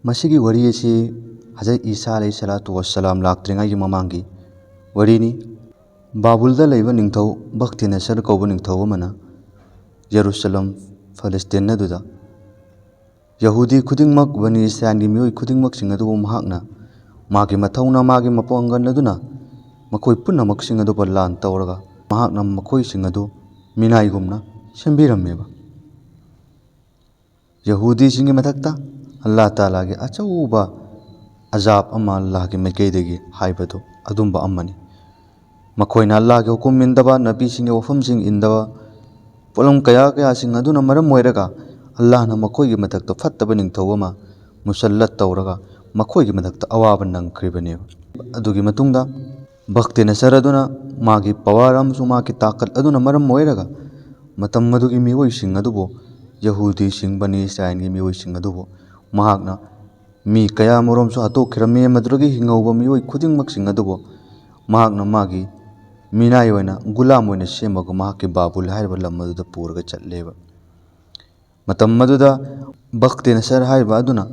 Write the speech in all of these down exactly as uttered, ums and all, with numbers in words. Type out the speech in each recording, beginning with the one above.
ꯃꯁꯤꯒꯤ ꯋꯥꯔꯤ ꯑꯁꯤ ꯍꯖꯔꯠ ꯏꯁꯥ ꯑꯂꯩꯍꯤ ꯁꯂꯥꯇꯨ ꯋꯥꯁꯁꯂꯥꯝ ꯂꯥꯛꯇ꯭ꯔꯤꯉꯩꯒꯤ ꯃꯃꯥꯡꯒꯤ ꯋꯥꯔꯤꯅꯤ꯫ ꯕꯥꯕꯨꯜꯗ ꯂꯩꯕ ꯅꯤꯡꯊꯧ ꯕꯈꯇꯤꯅꯁꯔ ꯀꯧꯕ ꯅꯤꯡꯊꯧ ꯑꯃꯅ ꯖꯦꯔꯨꯁꯂꯝ, ꯐꯂꯁꯇꯤꯟ ꯑꯗꯨꯗ ꯌꯍꯨꯗꯤ ꯈꯨꯗꯤꯡꯃꯛ, ꯕꯅꯤ ꯏꯁꯔꯥꯏꯜꯒꯤ ꯃꯤꯑꯣꯏ ꯈꯨꯗꯤꯡꯃꯛꯁꯤꯡ ꯑꯗꯨꯕꯨ ꯃꯍꯥꯛꯅ ꯃꯥꯒꯤ ꯃꯊꯧꯅꯥ, ꯃꯥꯒꯤ ꯃꯄꯥꯡꯒꯜ ꯑꯗꯨꯅ ꯃꯈꯣꯏ ꯄꯨꯝꯅꯃꯛꯁꯤꯡ ꯑꯗꯨꯕꯨ ꯂꯥꯟ ꯇꯧꯔꯒ ꯃꯍꯥꯛꯅ ꯃꯈꯣꯏꯁꯤꯡ ꯑꯗꯨ ꯃꯤꯅꯥꯏꯒꯨꯝꯅ ꯁꯦꯝꯕꯤꯔꯝꯃꯦꯕ꯫ ꯌꯍꯨꯗꯤꯁꯤꯡꯒꯤ ꯃꯊꯛꯇ ꯑꯜꯂꯥꯍ ꯇꯥꯂꯥꯒꯤ ꯑꯆꯧꯕ ꯑꯖꯥꯕ ꯑꯃ ꯑꯜꯂꯥꯍꯒꯤ ꯃꯥꯏꯀꯩꯗꯒꯤ ꯍꯥꯏꯕꯗꯨ ꯑꯗꯨꯝꯕ ꯑꯃꯅꯤ꯫ ꯃꯈꯣꯏꯅ ꯑꯜꯂꯥꯍꯒꯤ ꯍꯨꯀꯨꯝ ꯏꯟꯗꯕ, ꯅꯕꯤꯁꯤꯡꯒꯤ ꯋꯥꯐꯝꯁꯤꯡ ꯏꯟꯗꯕ, ꯄꯣꯠꯂꯝ ꯀꯌꯥ ꯀꯌꯥꯁꯤꯡ ꯑꯗꯨꯅ ꯃꯔꯝ ꯑꯣꯏꯔꯒ ꯑꯜꯂꯥꯍꯅ ꯃꯈꯣꯏꯒꯤ ꯃꯊꯛꯇ ꯐꯠꯇꯕ ꯅꯤꯡꯊꯧ ꯑꯃ ꯃꯨꯁꯜꯂꯠ ꯇꯧꯔꯒ ꯃꯈꯣꯏꯒꯤ ꯃꯊꯛꯇ ꯑꯋꯥꯕ ꯅꯪꯈ꯭ꯔꯤꯕꯅꯦꯕ꯫ ꯑꯗꯨꯒꯤ ꯃꯇꯨꯡꯗ ꯕꯈꯇꯤꯅꯁꯔ ꯑꯗꯨꯅ ꯃꯥꯒꯤ ꯄꯋꯥꯔ ꯑꯃꯁꯨꯡ ꯃꯥꯒꯤ ꯇꯥꯀꯠ ꯑꯗꯨꯅ ꯃꯔꯝ ꯑꯣꯏꯔꯒ ꯃꯇꯝ ꯑꯗꯨꯒꯤ ꯃꯤꯑꯣꯏꯁꯤꯡ ꯑꯗꯨꯕꯨ, ꯌꯍꯨꯗꯤꯁꯤꯡ, ꯕꯅꯤ ꯏꯁꯔꯥꯏꯜꯒꯤ ꯃꯤꯑꯣꯏꯁꯤꯡ ꯑꯗꯨꯕꯨ ꯃꯍꯥꯛꯅ ꯃꯤ ꯀꯌꯥ ꯑꯃꯔꯣꯝꯁꯨ ꯍꯥꯠꯇꯣꯛꯈꯤꯔꯝꯃꯤ꯫ ꯃꯗꯨꯗꯒꯤ ꯍꯤꯡꯍꯧꯕ ꯃꯤꯑꯣꯏ ꯈꯨꯗꯤꯡꯃꯛꯁꯤꯡ ꯑꯗꯨꯕꯨ ꯃꯍꯥꯛꯅ ꯃꯥꯒꯤ ꯃꯤꯅꯥꯏ ꯑꯣꯏꯅ, ꯒꯨꯂꯥꯝ ꯑꯣꯏꯅ ꯁꯦꯝꯃꯒ ꯃꯍꯥꯛꯀꯤ ꯕꯥꯕꯨꯜ ꯍꯥꯏꯔꯤꯕ ꯂꯝ ꯑꯗꯨꯗ ꯄꯨꯔꯒ ꯆꯠꯂꯦꯕ꯫ ꯃꯇꯝ ꯑꯗꯨꯗ ꯕꯈꯇꯤꯅꯁꯔ ꯍꯥꯏꯔꯤꯕ ꯑꯗꯨꯅ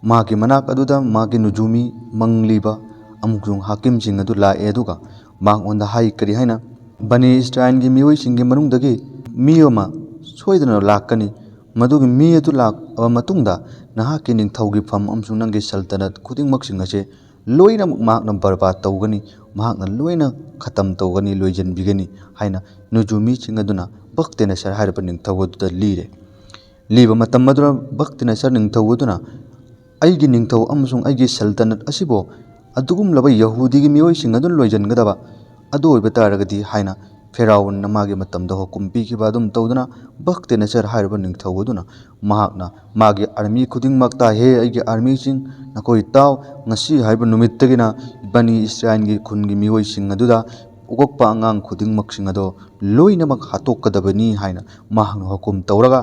ꯃꯥꯒꯤ ꯃꯅꯥꯛ ꯑꯗꯨꯗ ꯃꯥꯒꯤ ꯅꯨꯖꯨꯃꯤ, ꯃꯪꯂꯤꯕ ꯑꯃꯁꯨꯡ ꯍꯥꯀꯤꯝꯁꯤꯡ ꯑꯗꯨ ꯂꯥꯛꯑꯦ, ꯑꯗꯨꯒ ꯃꯉꯣꯟꯗ ꯍꯥꯏ, ꯀꯔꯤ ꯍꯥꯏꯅ, "ꯕꯅꯤ ꯏꯁꯔꯥꯏꯜꯒꯤ ꯃꯤꯑꯣꯏꯁꯤꯡꯒꯤ ꯃꯅꯨꯡꯗꯒꯤ ꯃꯤ ꯑꯃ ꯁꯣꯏꯗꯅ ꯂꯥꯛꯀꯅꯤ꯫ ꯃꯗꯨꯒꯤ ꯃꯤ ꯑꯗꯨ ꯂꯥꯛꯂꯕ ꯃꯇꯨꯡꯗ ꯅꯍꯥꯛꯀꯤ ꯅꯤꯡꯊꯧꯒꯤ ꯐꯝ ꯑꯃꯁꯨꯡ ꯅꯪꯒꯤ ꯁꯜꯇꯅꯠ ꯈꯨꯗꯤꯡꯃꯛꯁꯤꯡ ꯑꯁꯦ ꯂꯣꯏꯅꯃꯛ ꯃꯍꯥꯛꯅ ꯕꯔꯕꯥꯗ ꯇꯧꯒꯅꯤ, ꯃꯍꯥꯛꯅ ꯂꯣꯏꯅ ꯈꯇꯝ ꯇꯧꯒꯅꯤ, ꯂꯣꯏꯁꯤꯟꯕꯤꯒꯅꯤ" ꯍꯥꯏꯅ ꯅꯨꯖꯨꯃꯤꯁꯤꯡ ꯑꯗꯨꯅ ꯕꯈꯇꯤꯅꯁꯔ ꯍꯥꯏꯔꯤꯕ ꯅꯤꯡꯊꯧ ꯑꯗꯨꯗ ꯂꯤꯔꯦ꯫ ꯂꯤꯕ ꯃꯇꯝ ꯑꯗꯨꯗ ꯕꯈꯇꯤꯅꯁꯔ ꯅꯤꯡꯊꯧ ꯑꯗꯨꯅ, "ꯑꯩꯒꯤ ꯅꯤꯡꯊꯧ ꯑꯃꯁꯨꯡ ꯑꯩꯒꯤ ꯁꯜꯇꯅꯠ ꯑꯁꯤꯕꯨ ꯑꯗꯨꯒꯨꯝꯂꯕ ꯌꯍꯨꯗꯤꯒꯤ ꯃꯤꯑꯣꯏꯁꯤꯡ ꯑꯗꯨꯅ ꯂꯣꯏꯁꯤꯟꯒꯗꯕ ꯑꯗꯨ ꯑꯣꯏꯕ ꯇꯥꯔꯒꯗꯤ" ꯍꯥꯏꯅ ꯐꯦꯔꯥꯎꯟꯅ ꯃꯥꯒꯤ ꯃꯇꯝꯗ ꯍꯨꯀꯨꯝ ꯄꯤꯈꯤꯕ ꯑꯗꯨꯝ ꯇꯧꯗꯨꯅ ꯕꯈꯇꯤꯅꯁꯔ ꯍꯥꯏꯔꯤꯕ ꯅꯤꯡꯊꯧ ꯑꯗꯨꯅ ꯃꯍꯥꯛꯅ ꯃꯥꯒꯤ ꯑꯥꯔꯃꯤ ꯈꯨꯗꯤꯡꯃꯛꯇ, "ꯍꯦ ꯑꯩꯒꯤ ꯑꯥꯔꯃꯤꯁꯤꯡ, ꯅꯈꯣꯏ ꯇꯥꯎ, ꯉꯁꯤ ꯍꯥꯏꯕ ꯅꯨꯃꯤꯠꯇꯒꯤꯅ ꯕꯅꯤ ꯏꯁꯔꯥꯏꯜꯒꯤ ꯈꯨꯟꯒꯤ ꯃꯤꯑꯣꯏꯁꯤꯡ ꯑꯗꯨꯗ ꯄꯣꯛꯂꯛꯄ ꯑꯉꯥꯡ ꯈꯨꯗꯤꯡꯃꯛꯁꯤꯡ ꯑꯗꯣ ꯂꯣꯏꯅꯃꯛ ꯍꯥꯠꯇꯣꯛꯀꯗꯕꯅꯤ" ꯍꯥꯏꯅ ꯃꯍꯥꯛꯅ ꯍꯨꯀꯨꯝ ꯇꯧꯔꯒ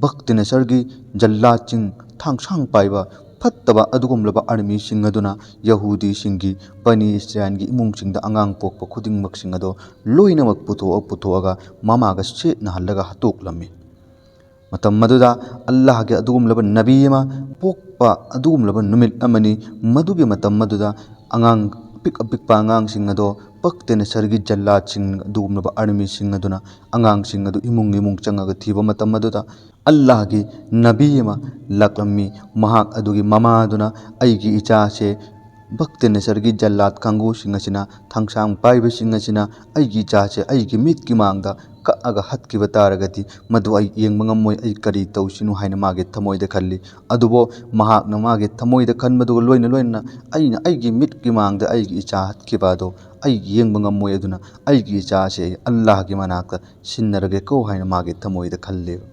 ꯕꯈꯇꯤꯅꯁꯔꯒꯤ ꯖꯜꯂꯥꯠꯁꯤꯡ, ꯊꯥꯡꯁꯥꯡ ꯄꯥꯏꯕ ꯐꯠꯇꯕ ꯑꯗꯨꯒꯨꯝꯂꯕ ꯑꯥꯔꯃꯤꯁꯤꯡ ꯑꯗꯨꯅ ꯌꯍꯨꯗꯤꯁꯤꯡꯒꯤ, ꯕꯅꯤ ꯏꯁꯔꯥꯏꯜꯒꯤ ꯏꯃꯨꯡꯁꯤꯡꯗ ꯑꯉꯥꯡ ꯄꯣꯛꯄ ꯈꯨꯗꯤꯡꯃꯛꯁꯤꯡ ꯑꯗꯣ ꯂꯣꯏꯅꯃꯛ ꯄꯨꯊꯣꯛꯑ ꯄꯨꯊꯣꯛꯑꯒ ꯃꯃꯥꯒ ꯁꯦꯠꯅꯍꯜꯂꯒ ꯍꯥꯠꯇꯣꯛꯂꯝꯃꯤ꯫ ꯃꯇꯝ ꯑꯗꯨꯗ ꯑꯜꯂꯥꯍꯒꯤ ꯑꯗꯨꯒꯨꯝꯂꯕ ꯅꯕꯤ ꯑꯃ ꯄꯣꯛꯄ ꯑꯗꯨꯒꯨꯝꯂꯕ ꯅꯨꯃꯤꯠ ꯑꯃꯅꯤ꯫ ꯃꯗꯨꯒꯤ ꯃꯇꯝ ꯑꯗꯨꯗ ꯑꯉꯥꯡ ꯑꯄꯤꯛ ꯑꯄꯤꯛꯄ ꯑꯉꯥꯡꯁꯤꯡ ꯑꯗꯣ ꯕꯛꯇ ꯅꯁꯔꯒꯤ ꯖꯜꯂꯥꯠꯁꯤꯡ ꯑꯗꯨꯒꯨꯝꯂꯕ ꯑꯥꯔꯃꯤꯁꯤꯡ ꯑꯗꯨꯅ ꯑꯉꯥꯡꯁꯤꯡ ꯑꯗꯨ ꯏꯃꯨꯡ ꯏꯃꯨꯡ ꯆꯪꯉꯒ ꯊꯤꯕ ꯃꯇꯝ ꯑꯗꯨꯗ ꯑꯜꯂꯥꯍꯒꯤ ꯅꯕꯤ ꯑꯃ ꯂꯥꯛꯂꯝꯃꯤ꯫ ꯃꯍꯥꯛ ꯑꯗꯨꯒꯤ ꯃꯃꯥ ꯑꯗꯨꯅ ꯑꯩꯒꯤ ꯏꯆꯥꯁꯦ ꯕꯛꯇ ꯅꯁꯔꯒꯤ ꯖꯜꯂꯥꯠ ꯀꯥꯡꯕꯨꯁꯤꯡ ꯑꯁꯤꯅ, ꯊꯥꯡꯁꯥꯡ ꯄꯥꯏꯕꯁꯤꯡ ꯑꯁꯤꯅ ꯑꯩꯒꯤ ꯏꯆꯥꯁꯦ ꯑꯩꯒꯤ ꯃꯤꯠꯀꯤ ꯃꯥꯡꯗ ꯀꯛꯑꯒ ꯍꯥꯠꯈꯤꯕ ꯇꯥꯔꯒꯗꯤ ꯃꯗꯨ ꯑꯩ ꯌꯦꯡꯕ ꯉꯝꯃꯣꯏ, ꯑꯩ ꯀꯔꯤ ꯇꯧꯁꯤꯅꯣ ꯍꯥꯏꯅ ꯃꯥꯒꯤ ꯊꯃꯣꯏꯗ ꯈꯜꯂꯤ꯫ ꯑꯗꯨꯕꯨ ꯃꯍꯥꯛꯅ ꯃꯥꯒꯤ ꯊꯃꯣꯏꯗ ꯈꯟꯕꯗꯨꯒ ꯂꯣꯏꯅ ꯂꯣꯏꯅꯅ ꯑꯩꯅ ꯑꯩꯒꯤ ꯃꯤꯠꯀꯤ ꯃꯥꯡꯗ ꯑꯩꯒꯤ ꯏꯆꯥ ꯍꯥꯠꯈꯤꯕ ꯑꯗꯣ ꯑꯩ ꯌꯦꯡꯕ ꯉꯝꯃꯣꯏ, ꯑꯗꯨꯅ ꯑꯩꯒꯤ ꯏꯆꯥꯁꯦ ꯑꯩ ꯑꯜꯂꯥꯍꯒꯤ ꯃꯅꯥꯛꯇ ꯁꯤꯟꯅꯔꯒꯦꯀꯣ ꯍꯥꯏꯅ ꯃꯥꯒꯤ ꯊꯃꯣꯏꯗ ꯈꯜꯂꯦꯕ꯫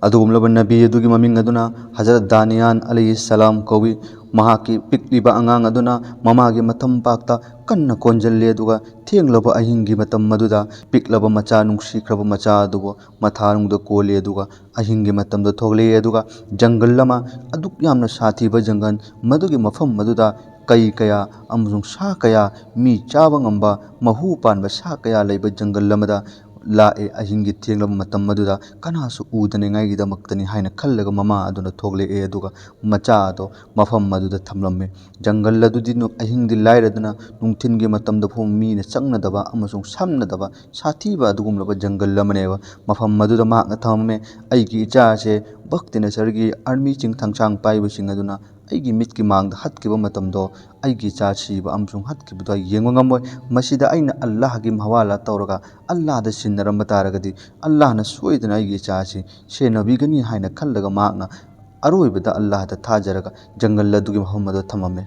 ꯑꯗꯨꯒꯨꯝꯂꯕ ꯅꯕꯤ ꯑꯗꯨꯒꯤ ꯃꯃꯤꯡ ꯑꯗꯨꯅ ꯍꯖꯔꯠ ꯗꯥꯅꯤꯌꯥꯟ ꯑꯂꯩꯍꯤ ꯁꯂꯥꯝ ꯀꯧꯏ꯫ ꯃꯍꯥꯛꯀꯤ ꯄꯤꯛꯂꯤꯕ ꯑꯉꯥꯡ ꯑꯗꯨꯅ ꯃꯃꯥꯒꯤ ꯃꯇꯝ ꯄꯥꯛꯇ ꯀꯟꯅ ꯀꯣꯟꯖꯜꯂꯤ, ꯑꯗꯨꯒ ꯊꯦꯡꯂꯕ ꯑꯍꯤꯡꯒꯤ ꯃꯇꯝ ꯑꯗꯨꯗ ꯄꯤꯛꯂꯕ ꯃꯆꯥ, ꯅꯨꯡꯁꯤꯈ꯭ꯔꯕ ꯃꯆꯥ ꯑꯗꯨꯕꯨ ꯃꯊꯥꯅꯨꯡꯗ ꯀꯣꯜꯂꯤ꯫ ꯑꯗꯨꯒ ꯑꯍꯤꯡꯒꯤ ꯃꯇꯝꯗ ꯊꯣꯛꯂꯛꯏ꯫ ꯑꯗꯨꯒ ꯖꯪꯒꯜ ꯑꯃ, ꯑꯗꯨꯛ ꯌꯥꯝꯅ ꯁꯥꯊꯤꯕ ꯖꯪꯒꯜ, ꯃꯗꯨꯒꯤ ꯃꯐꯝ ꯑꯗꯨꯗ ꯀꯩ ꯀꯌꯥ ꯑꯃꯁꯨꯡ ꯁꯥ ꯀꯌꯥ, ꯃꯤ ꯆꯥꯕ ꯉꯝꯕ, ꯃꯍꯨ ꯄꯥꯟꯕ ꯁꯥ ꯀꯌꯥ ꯂꯩꯕ ꯖꯪꯒꯜ ꯑꯃꯗ ꯂꯥꯛꯑꯦ꯫ ꯑꯍꯤꯡꯒꯤ ꯊꯦꯡꯂꯕ ꯃꯇꯝ ꯑꯗꯨꯗ ꯀꯅꯥꯁꯨ ꯎꯗꯅꯤꯡꯉꯥꯏꯒꯤꯗꯃꯛꯇꯅꯤ ꯍꯥꯏꯅ ꯈꯜꯂꯒ ꯃꯃꯥ ꯑꯗꯨꯅ ꯊꯣꯛꯂꯛꯑꯦ, ꯑꯗꯨꯒ ꯃꯆꯥ ꯑꯗꯣ ꯃꯐꯝ ꯑꯗꯨꯗ ꯊꯝꯂꯝꯃꯦ꯫ ꯖꯪꯒꯜ ꯑꯗꯨꯗꯤ ꯅꯨ-, ꯑꯍꯤꯡꯗꯤ ꯂꯥꯏꯔꯗꯅ ꯅꯨꯡꯊꯤꯜꯒꯤ ꯃꯇꯝꯗ ꯐꯥꯎ ꯃꯤꯅ ꯆꯪꯅꯗꯕ ꯑꯃꯁꯨꯡ ꯁꯝꯅꯗꯕ ꯁꯥꯊꯤꯕ ꯑꯗꯨꯒꯨꯝꯂꯕ ꯖꯪꯒꯜ ꯑꯃꯅꯦꯕ꯫ ꯃꯐꯝ ꯑꯗꯨꯗ ꯃꯍꯥꯛꯅ ꯊꯝꯃꯝꯃꯦ꯫ ꯑꯩꯒꯤ ꯏꯆꯥꯁꯦ ꯕꯛꯇ ꯅꯁꯔꯒꯤ ꯑꯥꯔꯃꯤꯁꯤꯡ, ꯊꯥꯡꯁꯥꯡ ꯄꯥꯏꯕꯁꯤꯡ ꯑꯗꯨꯅ ꯑꯩꯒꯤ ꯃꯤꯠꯀꯤ ꯃꯥꯡꯗ ꯍꯥꯠꯈꯤꯕ ꯃꯇꯝꯗꯣ ꯑꯩꯒꯤ ꯏꯆꯥ ꯁꯤꯕ ꯑꯃꯁꯨꯡ ꯍꯥꯠꯈꯤꯕꯗꯣ ꯑꯩ ꯌꯦꯡꯕ ꯉꯝꯃꯣꯏ꯫ ꯃꯁꯤꯗ ꯑꯩꯅ ꯑꯜꯂꯥꯍꯒꯤ ꯃꯍꯋꯥꯂꯥ ꯇꯧꯔꯒ ꯑꯜꯂꯥꯍꯗ ꯁꯤꯟꯅꯔꯝꯕ ꯇꯥꯔꯒꯗꯤ ꯑꯜꯂꯥꯍꯅ ꯁꯣꯏꯗꯅ ꯑꯩꯒꯤ ꯏꯆꯥ ꯑꯁꯤ ꯁꯦꯟꯅꯕꯤꯒꯅꯤ ꯍꯥꯏꯅ ꯈꯜꯂꯒ ꯃꯍꯥꯛꯅ ꯑꯔꯣꯏꯕꯗ ꯑꯜꯂꯥꯍꯗ ꯊꯥꯖꯔꯒ ꯖꯪꯒꯜ ꯑꯗꯨꯒꯤ ꯃꯐꯝ ꯑꯗꯨꯗ ꯊꯝꯃꯝꯃꯦ꯫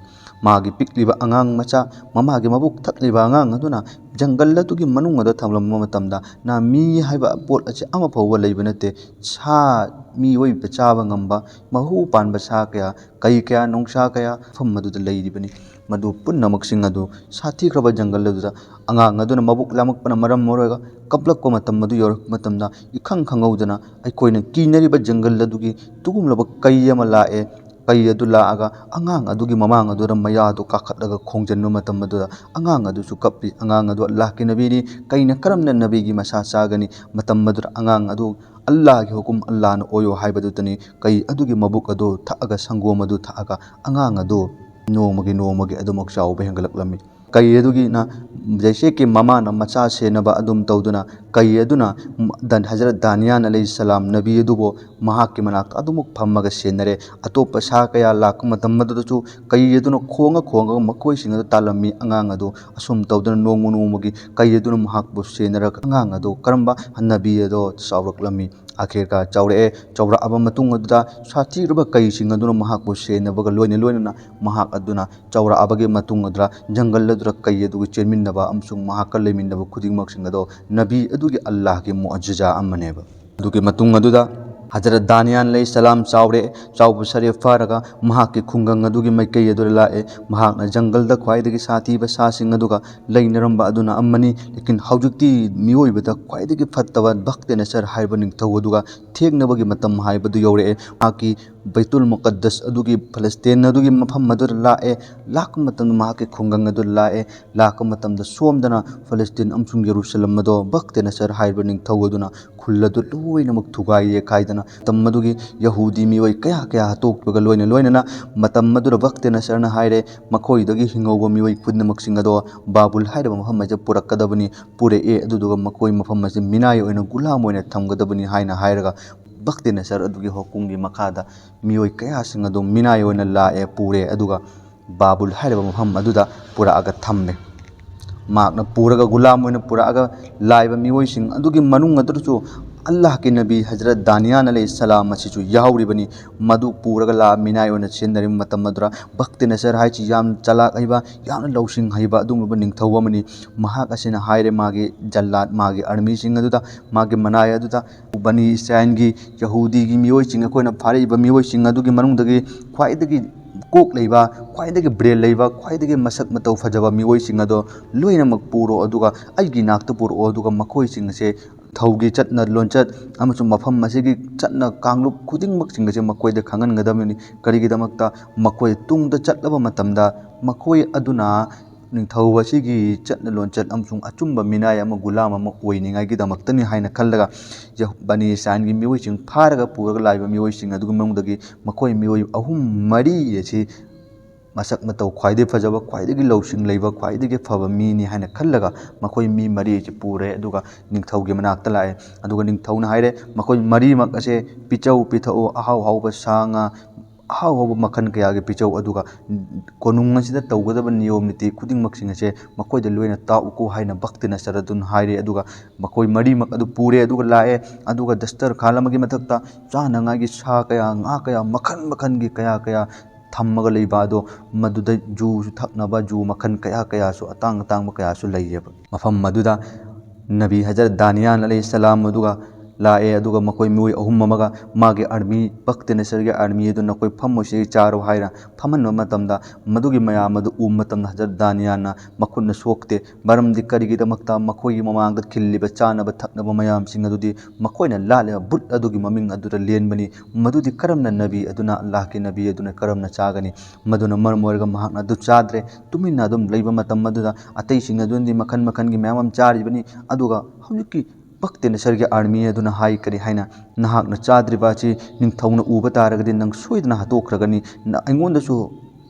ꯃꯥꯒꯤ ꯄꯤꯛꯂꯤꯕ ꯑꯉꯥꯡ ꯃꯆꯥ, ꯃꯃꯥꯒꯤ ꯃꯕꯨꯛ ꯊꯛꯂꯤꯕ ꯑꯉꯥꯡ ꯑꯗꯨꯅ ꯖꯪꯒꯜ ꯑꯗꯨꯒꯤ ꯃꯅꯨꯡ ꯑꯗꯨꯗ ꯊꯝꯂꯝꯕ ꯃꯇꯝꯗ ꯅ-, ꯃꯤ ꯍꯥꯏꯕ ꯄꯣꯠ ꯑꯁꯤ ꯑꯃ ꯐꯥꯎꯕ ꯂꯩꯕ ꯅꯠꯇꯦ꯫ ꯁꯥ, ꯃꯤꯑꯣꯏꯕ ꯆꯥꯕ ꯉꯝꯕ, ꯃꯍꯨ ꯄꯥꯟꯕ ꯁꯥ ꯀꯌꯥ, ꯀꯩ ꯀꯌꯥ, ꯅꯣꯡꯁꯥ ꯀꯌꯥ ꯃꯐꯝ ꯑꯗꯨꯗ ꯂꯩꯔꯤꯕꯅꯤ꯫ ꯃꯗꯨ ꯄꯨꯝꯅꯃꯛꯁꯤꯡ ꯑꯗꯨ ꯁꯥꯊꯤꯈ꯭ꯔꯕ ꯖꯪꯒꯜ ꯑꯗꯨꯗ ꯑꯉꯥꯡ ꯑꯗꯨꯅ ꯃꯕꯨꯛ ꯂꯥꯝꯃꯛꯄꯅ ꯃꯔꯝ ꯑꯣꯏꯔꯒ ꯀꯞꯂꯛꯄ ꯃꯇꯝ ꯑꯗꯨ ꯌꯧꯔꯛꯄ ꯃꯇꯝꯗ, ꯏꯈꯪ ꯈꯪꯍꯧꯗꯅ ꯑꯩꯈꯣꯏꯅ ꯀꯤꯅꯔꯤꯕ ꯖꯪꯒꯜ ꯑꯗꯨꯒꯤ ꯇꯨꯒꯨꯝꯂꯕ ꯀꯩ ꯑꯃ ꯂꯥꯛꯑꯦ꯫ ꯀꯩ ꯑꯗꯨ ꯂꯥꯛꯑꯒ ꯑꯉꯥꯡ ꯑꯗꯨꯒꯤ ꯃꯃꯥꯡ ꯑꯗꯨꯗ ꯃꯌꯥꯗꯨ ꯀꯥꯈꯠꯂꯒ ꯈꯣꯡꯖꯟꯕ ꯃꯇꯝ ꯑꯗꯨꯗ ꯑꯉꯥꯡ ꯑꯗꯨꯁꯨ ꯀꯞꯄꯤ꯫ ꯑꯉꯥꯡ ꯑꯗꯨ ꯑꯜꯂꯥꯍꯀꯤ ꯅꯕꯤꯅꯤ, ꯀꯩꯅ ꯀꯔꯝꯅ ꯅꯕꯤꯒꯤ ꯃꯁꯥ ꯆꯥꯒꯅꯤ? ꯃꯇꯝ ꯑꯗꯨꯗ ꯑꯉꯥꯡ ꯑꯗꯨ ꯑꯜꯂꯥꯍꯒꯤ ꯍꯨꯀꯨꯝ, ꯑꯜꯂꯥꯍꯅ ꯑꯣꯏꯌꯣ ꯍꯥꯏꯕꯗꯨꯇꯅꯤ꯫ ꯀꯩ ꯑꯗꯨꯒꯤ ꯃꯕꯨꯛ ꯑꯗꯨ ꯊꯛꯑꯒ, ꯁꯪꯒꯣꯝ ꯑꯗꯨ ꯊꯛꯑꯒ ꯑꯉꯥꯡ ꯑꯗꯨ ꯅꯣꯡꯃꯒꯤ ꯅꯣꯡꯃꯒꯤ ꯑꯗꯨꯃꯛ ꯆꯥꯎꯕ ꯍꯦꯟꯒꯠꯂꯛꯂꯝꯃꯤ꯫ ꯀꯩ ꯑꯗꯨꯒꯤꯅ ꯖꯩꯁꯦ ꯀꯤ ꯃꯃꯥꯅ ꯃꯆꯥ ꯁꯦꯟꯅꯕ ꯑꯗꯨꯝ ꯇꯧꯗꯨꯅ, ꯀꯩ ꯑꯗꯨꯅ ꯗꯟ-, ꯍꯖꯔꯠ ꯗꯥꯅꯤꯌꯥꯟ ꯑꯂꯩꯍꯤꯁꯁꯂꯥꯝ ꯅꯕꯤ ꯑꯗꯨꯕꯨ ꯃꯍꯥꯛꯀꯤ ꯃꯅꯥꯛꯇ ꯑꯗꯨꯃꯛ ꯐꯝꯃꯒ ꯁꯦꯟꯅꯔꯦ꯫ ꯑꯇꯣꯞꯄ ꯁꯥ ꯀꯌꯥ ꯂꯥꯛꯄ ꯃꯇꯝ ꯑꯗꯨꯗꯁꯨ ꯀꯩ ꯑꯗꯨꯅ ꯈꯣꯡꯉ ꯈꯣꯡꯉꯒ ꯃꯈꯣꯏꯁꯤꯡ ꯑꯗꯨ ꯇꯥꯜꯂꯝꯃꯤ꯫ ꯑꯉꯥꯡ ꯑꯗꯨ ꯑꯁꯨꯝ ꯇꯧꯗꯨꯅ ꯅꯣꯡꯃ ꯅꯣꯡꯃꯒꯤ ꯀꯩ ꯑꯗꯨꯅ ꯃꯍꯥꯛꯄꯨ ꯁꯦꯟꯅꯔꯒ ꯑꯉꯥꯡ ꯑꯗꯨ ꯀꯔꯝꯕ ꯅꯕꯤ ꯑꯗꯣ ꯆꯥꯎꯔꯛꯂꯝꯃꯤ꯫ ꯑꯥꯈꯤꯔꯀꯥꯔ ꯆꯥꯎꯔꯛꯑꯦ꯫ ꯆꯥꯎꯔꯛꯑꯕ ꯃꯇꯨꯡ ꯑꯗꯨꯗ ꯁꯥꯊꯤꯔꯕ ꯀꯩꯁꯤꯡ ꯑꯗꯨꯅ ꯃꯍꯥꯛꯄꯨ ꯁꯦꯟꯅꯕꯒ ꯂꯣꯏꯅ ꯂꯣꯏꯅꯅ ꯃꯍꯥꯛ ꯑꯗꯨꯅ ꯆꯥꯎꯔꯛꯑꯕꯒꯤ ꯃꯇꯨꯡ ꯑꯗꯨꯗ ꯖꯪꯒꯜ ꯑꯗꯨꯗ ꯀꯩ ꯑꯗꯨꯒ ꯆꯦꯟꯃꯤꯟꯅꯕ ꯑꯃꯁꯨꯡ ꯃꯍꯥꯛꯀ ꯂꯩꯃꯤꯟꯅꯕ ꯈꯨꯗꯤꯡꯃꯛꯁꯤꯡ ꯑꯗꯣ ꯅꯕꯤ ꯑꯗꯨꯒꯤ ꯑꯜꯂꯥꯍꯒꯤ ꯃꯨꯑꯖꯤꯖꯥ ꯑꯃꯅꯦꯕ꯫ ꯑꯗꯨꯒꯤ ꯃꯇꯨꯡ ꯑꯗꯨꯗ ꯍꯖꯔꯠ ꯗꯥꯅꯤꯌꯥꯟ ꯑꯂꯩꯍꯤꯁꯁꯂꯥꯝ ꯆꯥꯎꯔꯦ꯫ ꯆꯥꯎꯕ ꯁꯔꯦ ꯐꯥꯔꯒ ꯃꯍꯥꯛꯀꯤ ꯈꯨꯡꯒꯪ ꯑꯗꯨꯒꯤ ꯃꯥꯏꯀꯩ ꯑꯗꯨꯗ ꯂꯥꯛꯑꯦ꯫ ꯃꯍꯥꯛꯅ ꯖꯪꯒꯜꯗ ꯈ꯭ꯋꯥꯏꯗꯒꯤ ꯁꯥꯊꯤꯕ ꯁꯥꯁꯤꯡ ꯑꯗꯨꯒ ꯂꯩꯅꯔꯝꯕ ꯑꯗꯨꯅ ꯑꯃꯅꯤ꯫ ꯂꯦꯀꯤꯟ ꯍꯧꯖꯤꯛꯇꯤ ꯃꯤꯑꯣꯏꯕꯗ ꯈ꯭ꯋꯥꯏꯗꯒꯤ ꯐꯠꯇꯕ ꯕꯈꯇꯦ ꯅꯁꯔ ꯍꯥꯏꯕ ꯅꯤꯡꯊꯧ ꯑꯗꯨꯒ ꯊꯦꯡꯅꯕꯒꯤ ꯃꯇꯝ ꯍꯥꯏꯕꯗꯨ ꯌꯧꯔꯛꯑꯦ꯫ ꯃꯍꯥꯛꯀꯤ ꯕꯩꯇꯨꯜ ꯃꯨꯀꯠꯗꯁ ꯑꯗꯨꯒꯤ ꯐꯂꯁꯇꯤꯟ ꯑꯗꯨꯒꯤ ꯃꯐꯝ ꯑꯗꯨꯗ ꯂꯥꯛꯑꯦ꯫ ꯂꯥꯛꯄ ꯃꯇꯝꯗ ꯃꯍꯥꯛꯀꯤ ꯈꯨꯡꯒꯪ ꯑꯗꯨꯗ ꯂꯥꯛꯑꯦ꯫ ꯂꯥꯛꯄ ꯃꯇꯝꯗ ꯁꯣꯝꯗꯅ ꯐꯂꯁꯇꯤꯟ ꯑꯃꯁꯨꯡ ꯌꯦꯔꯨꯁꯂꯝ ꯑꯗꯣ ꯕꯈꯇꯦ ꯅꯁꯔ ꯍꯥꯏꯔꯤꯕ ꯅꯤꯡꯊꯧ ꯑꯗꯨꯅ ꯈꯨꯜ ꯑꯗꯨ ꯂꯣꯏꯅꯃꯛ ꯊꯨꯒꯥꯏ ꯌꯦꯛꯈꯥꯏꯗꯅ ꯃꯇꯝ ꯑꯗꯨꯒꯤ ꯌꯍꯨꯗꯤ ꯃꯤꯑꯣꯏ ꯀꯌꯥ ꯀꯌꯥ ꯍꯥꯠꯇꯣꯛꯄꯒ ꯂꯣꯏꯅ ꯂꯣꯏꯅꯅ ꯃꯇꯝ ꯑꯗꯨꯗ ꯕꯈꯇꯦ ꯅꯁꯔꯅ ꯍꯥꯏꯔꯦ, ꯃꯈꯣꯏꯗꯒꯤ ꯍꯤꯡꯍꯧꯕ ꯃꯤꯑꯣꯏ ꯄꯨꯝꯅꯃꯛꯁꯤꯡ ꯑꯗꯣ ꯕꯥꯕꯨꯜ ꯍꯥꯏꯔꯤꯕ ꯃꯐꯝ ꯑꯁꯤꯗ ꯄꯨꯔꯛꯀꯗꯕꯅꯤ, ꯄꯨꯔꯛꯑꯦ꯫ ꯑꯗꯨꯗꯨꯒ ꯃꯈꯣꯏ ꯃꯐꯝ ꯑꯁꯤ ꯃꯤꯅꯥꯏ ꯑꯣꯏꯅ ꯒꯨꯂꯥꯝ ꯑꯣꯏꯅ ꯊꯝꯒꯗꯕꯅꯤ ꯍꯥꯏꯅ ꯍꯥꯏꯔꯒ ꯕꯈꯇꯦ ꯅꯁꯔ ꯑꯗꯨꯒꯤ ꯍꯨꯀꯨꯝꯒꯤ ꯃꯈꯥꯗ ꯃꯤꯑꯣꯏ ꯀꯌꯥꯁꯤꯡ ꯑꯗꯨ ꯃꯤꯅꯥꯏ ꯑꯣꯏꯅ ꯂꯥꯛꯑꯦ, ꯄꯨꯔꯦ꯫ ꯑꯗꯨꯒ ꯕꯥꯕꯨꯜ ꯍꯥꯏꯔꯤꯕ ꯃꯐꯝ ꯑꯗꯨꯗ ꯄꯨꯔꯛꯑꯒ ꯊꯝꯃꯦ꯫ ꯃꯍꯥꯛꯅ ꯄꯨꯔꯒ ꯒꯨꯂꯥꯝ ꯑꯣꯏꯅ ꯄꯨꯔꯛꯑꯒ ꯂꯥꯛꯏꯕ ꯃꯤꯑꯣꯏꯁꯤꯡ ꯑꯗꯨꯒꯤ ꯃꯅꯨꯡ ꯑꯗꯨꯗꯁꯨ ꯑꯜꯂꯥꯍꯀꯤ ꯅꯕꯤ ꯍꯖꯔꯠ ꯗꯥꯅꯤꯌꯥꯟ ꯑꯂꯩꯍꯤꯁꯁꯂꯥꯝ ꯑꯁꯤꯁꯨ ꯌꯥꯎꯔꯤꯕꯅꯤ꯫ ꯃꯗꯨ ꯄꯨꯔꯒ ꯂꯥꯛꯑ ꯃꯤꯅꯥꯏ ꯑꯣꯏꯅ ꯁꯤꯖꯤꯟꯅꯔꯤꯕ ꯃꯇꯝ ꯑꯗꯨꯗ ꯕꯈꯇꯦ ꯅꯁꯔ ꯍꯥꯏꯁꯤ ꯌꯥꯝ ꯆꯂꯥꯛ ꯍꯩꯕ, ꯌꯥꯝꯅ ꯂꯧꯁꯤꯡ ꯍꯩꯕ ꯑꯗꯨꯒꯨꯝꯂꯕ ꯅꯤꯡꯊꯧ ꯑꯃꯅꯤ꯫ ꯃꯍꯥꯛ ꯑꯁꯤꯅ ꯍꯥꯏꯔꯦ ꯃꯥꯒꯤ ꯖꯜꯂꯥꯠ, ꯃꯥꯒꯤ ꯑꯥꯔꯃꯤꯁꯤꯡ ꯑꯗꯨꯗ, ꯃꯥꯒꯤ ꯃꯅꯥꯏ ꯑꯗꯨꯗ, ꯕꯅꯤ ꯏꯁꯔꯥꯏꯜꯒꯤ, ꯌꯍꯨꯗꯤꯒꯤ ꯃꯤꯑꯣꯏꯁꯤꯡ, ꯑꯩꯈꯣꯏꯅ ꯐꯥꯔꯛꯏꯕ ꯃꯤꯑꯣꯏꯁꯤꯡ ꯑꯗꯨꯒꯤ ꯃꯅꯨꯡꯗꯒꯤ ꯈ꯭ꯋꯥꯏꯗꯒꯤ ꯀꯣꯛ ꯂꯩꯕ, ꯈ꯭ꯋꯥꯏꯗꯒꯤ ꯕ꯭ꯔꯦꯟ ꯂꯩꯕ, ꯈ꯭ꯋꯥꯏꯗꯒꯤ ꯃꯁꯛ ꯃꯇꯧ ꯐꯖꯕ ꯃꯤꯑꯣꯏꯁꯤꯡ ꯑꯗꯣ ꯂꯣꯏꯅꯃꯛ ꯄꯨꯔꯛꯑꯣ, ꯑꯗꯨꯒ ꯑꯩꯒꯤ ꯏꯅꯥꯛꯇ ꯄꯨꯔꯛꯑꯣ, ꯑꯗꯨꯒ ꯃꯈꯣꯏꯁꯤꯡ ꯑꯁꯦ ꯊꯧꯒꯤ ꯆꯠꯅ ꯂꯣꯟꯆꯠ ꯑꯃꯁꯨꯡ ꯃꯐꯝ ꯑꯁꯤꯒꯤ ꯆꯠꯅ ꯀꯥꯡꯂꯨꯞ ꯈꯨꯗꯤꯡꯃꯛꯁꯤꯡ ꯑꯁꯦ ꯃꯈꯣꯏꯗ ꯈꯪꯍꯟꯒꯗꯕꯅꯤ꯫ ꯀꯔꯤꯒꯤꯗꯃꯛꯇ? ꯃꯈꯣꯏ ꯇꯨꯡꯗ ꯆꯠꯂꯕ ꯃꯇꯝꯗ ꯃꯈꯣꯏ ꯑꯗꯨꯅ ꯅꯤꯡꯊꯧ ꯑꯁꯤꯒꯤ ꯆꯠꯅ ꯂꯣꯟꯆꯠ ꯑꯃꯁꯨꯡ ꯑꯆꯨꯝꯕ ꯃꯤꯅꯥꯏ ꯑꯃ, ꯒꯨꯂꯥꯝ ꯑꯃ ꯑꯣꯏꯅꯤꯡꯉꯥꯏꯒꯤꯗꯃꯛꯇꯅꯤ ꯍꯥꯏꯅ ꯈꯜꯂꯒ, ꯌꯍ-, ꯕꯅꯤ ꯏꯁꯔꯥꯏꯜꯒꯤ ꯃꯤꯑꯣꯏꯁꯤꯡ ꯐꯥꯔꯒ ꯄꯨꯔꯒ ꯂꯥꯛꯏꯕ ꯃꯤꯑꯣꯏꯁꯤꯡ ꯑꯗꯨꯒꯤ ꯃꯅꯨꯡꯗꯒꯤ ꯃꯈꯣꯏ ꯃꯤꯑꯣꯏ ꯑꯍꯨꯝ ꯃꯔꯤ ꯑꯁꯤ ꯃꯁꯛ ꯃꯇꯧ ꯈ꯭ꯋꯥꯏꯗꯒꯤ ꯐꯖꯕ, ꯈ꯭ꯋꯥꯏꯗꯒꯤ ꯂꯧꯁꯤꯡ ꯂꯩꯕ, ꯈ꯭ꯋꯥꯏꯗꯒꯤ ꯐꯕ ꯃꯤꯅꯤ ꯍꯥꯏꯅ ꯈꯜꯂꯒ ꯃꯈꯣꯏ ꯃꯤ ꯃꯔꯤ ꯑꯁꯤ ꯄꯨꯔꯦ꯫ ꯑꯗꯨꯒ ꯅꯤꯡꯊꯧꯒꯤ ꯃꯅꯥꯛꯇ ꯂꯥꯛꯑꯦ꯫ ꯑꯗꯨꯒ ꯅꯤꯡꯊꯧꯅ ꯍꯥꯏꯔꯦ, "ꯃꯈꯣꯏ ꯃꯔꯤꯃꯛ ꯑꯁꯦ ꯄꯤꯖꯧ, ꯄꯤꯊꯛꯎ, ꯑꯍꯥꯎ ꯑꯍꯥꯎꯕ ꯁꯥ ꯉꯥ, ꯑꯍꯥꯎ ꯑꯍꯥꯎꯕ ꯃꯈꯜ ꯀꯌꯥꯒꯤ ꯄꯤꯖꯧ꯫ ꯑꯗꯨꯒ ꯀꯣꯅꯨꯡ ꯑꯁꯤꯗ ꯇꯧꯒꯗꯕ ꯅꯤꯌꯣꯝ ꯅꯤꯇꯤ ꯈꯨꯗꯤꯡꯃꯛꯁꯤꯡ ꯑꯁꯦ ꯃꯈꯣꯏꯗ ꯂꯣꯏꯅ ꯇꯥꯛꯎꯀꯣ" ꯍꯥꯏꯅ ꯚꯛꯇ ꯅꯁꯔ ꯑꯗꯨꯅ ꯍꯥꯏꯔꯦ꯫ ꯑꯗꯨꯒ ꯃꯈꯣꯏ ꯃꯔꯤꯃꯛ ꯑꯗꯨ ꯄꯨꯔꯦ꯫ ꯑꯗꯨꯒ ꯂꯥꯛꯑꯦ꯫ ꯑꯗꯨꯒ ꯗꯁꯇꯔ ꯈꯥꯟ ꯑꯃꯒꯤ ꯃꯊꯛꯇ ꯆꯥꯅꯉꯥꯏꯒꯤ ꯁꯥ ꯀꯌꯥ, ꯉꯥ ꯀꯌꯥ, ꯃꯈꯜ ꯃꯈꯜꯒꯤ ꯀꯌꯥ ꯀꯌꯥ ꯊꯝꯃꯒ ꯂꯩꯕ ꯑꯗꯣ, ꯃꯗꯨꯗ ꯖꯨꯁꯨ ꯊꯛꯅꯕ ꯖꯨ ꯃꯈꯜ ꯀꯌꯥ ꯀꯌꯥꯁꯨ, ꯑꯇꯥꯡ ꯑꯇꯥꯡꯕ ꯀꯌꯥꯁꯨ ꯂꯩꯌꯦꯕ꯫ ꯃꯐꯝ ꯑꯗꯨꯗ ꯅꯕꯤ ꯍꯖꯔꯠ ꯗꯥꯅꯤꯌꯥꯟ ꯑꯂꯩꯍꯤ ꯁꯂꯥꯝ ꯑꯗꯨꯒ ꯂꯥꯛꯑꯦ꯫ ꯑꯗꯨꯒ ꯃꯈꯣꯏ ꯃꯤꯑꯣꯏ ꯑꯍꯨꯝ ꯑꯃꯒ ꯃꯥꯒꯤ ꯑꯥꯔꯃꯤ, ꯚꯛꯇ ꯅꯁꯔꯒꯤ ꯑꯥꯔꯃꯤ ꯑꯗꯨ, "ꯅꯈꯣꯏ ꯐꯝꯃꯣ, ꯁꯤꯗ ꯆꯥꯔꯣ" ꯍꯥꯏꯅ ꯐꯝꯍꯟꯕ ꯃꯇꯝꯗ, ꯃꯗꯨꯒꯤ ꯃꯌꯥꯝ ꯑꯗꯨ ꯎꯕ ꯃꯇꯝꯗ ꯍꯖꯔꯠ ꯗꯥꯅꯤꯌꯥꯟꯅ ꯃꯈꯨꯠꯅ ꯁꯣꯛꯇꯦ꯫ ꯃꯔꯝꯗꯤ ꯀꯔꯤꯒꯤꯗꯃꯛꯇ? ꯃꯈꯣꯏꯒꯤ ꯃꯃꯥꯡꯗ ꯈꯤꯜꯂꯤꯕ ꯆꯥꯅꯕ ꯊꯛꯅꯕ ꯃꯌꯥꯝꯁꯤꯡ ꯑꯗꯨꯗꯤ ꯃꯈꯣꯏꯅ ꯂꯥꯠꯂꯤꯕ ꯕꯨꯠ ꯑꯗꯨꯒꯤ ꯃꯃꯤꯡ ꯑꯗꯨꯗ ꯂꯦꯟꯕꯅꯤ꯫ ꯃꯗꯨꯗꯤ ꯀꯔꯝꯅ ꯅꯕꯤ ꯑꯗꯨꯅ, ꯑꯜꯂꯥꯍꯒꯤ ꯅꯕꯤ ꯑꯗꯨꯅ ꯀꯔꯝꯅ ꯆꯥꯒꯅꯤ? ꯃꯗꯨꯅ ꯃꯔꯝ ꯑꯣꯏꯔꯒ ꯃꯍꯥꯛꯅ ꯑꯗꯨ ꯆꯥꯗ꯭ꯔꯦ꯫ ꯇꯨꯃꯤꯟꯅ ꯑꯗꯨꯝ ꯂꯩꯕ ꯃꯇꯝ ꯑꯗꯨꯗ ꯑꯇꯩꯁꯤꯡ ꯑꯗꯨꯅꯗꯤ ꯃꯈꯜ ꯃꯈꯜꯒꯤ ꯃꯌꯥꯝ ꯑꯃ ꯆꯥꯔꯤꯕꯅꯤ꯫ ꯑꯗꯨꯒ ꯍꯧꯖꯤꯛꯀꯤ ꯚꯛꯇ ꯅꯁꯔꯒꯤ ꯑꯥꯔꯃꯤ ꯑꯗꯨꯅ ꯍꯥꯏ, ꯀꯔꯤ ꯍꯥꯏꯅ? "ꯅꯍꯥꯛꯅ ꯆꯥꯗ꯭ꯔꯤꯕ ꯑꯁꯤ ꯅꯤꯡꯊꯧꯅ ꯎꯕ ꯇꯥꯔꯒꯗꯤ ꯅꯪ ꯁꯣꯏꯗꯅ ꯍꯥꯠꯇꯣꯛꯈ꯭ꯔꯒꯅꯤ꯫ ꯅ-, ꯑꯩꯉꯣꯟꯗꯁꯨ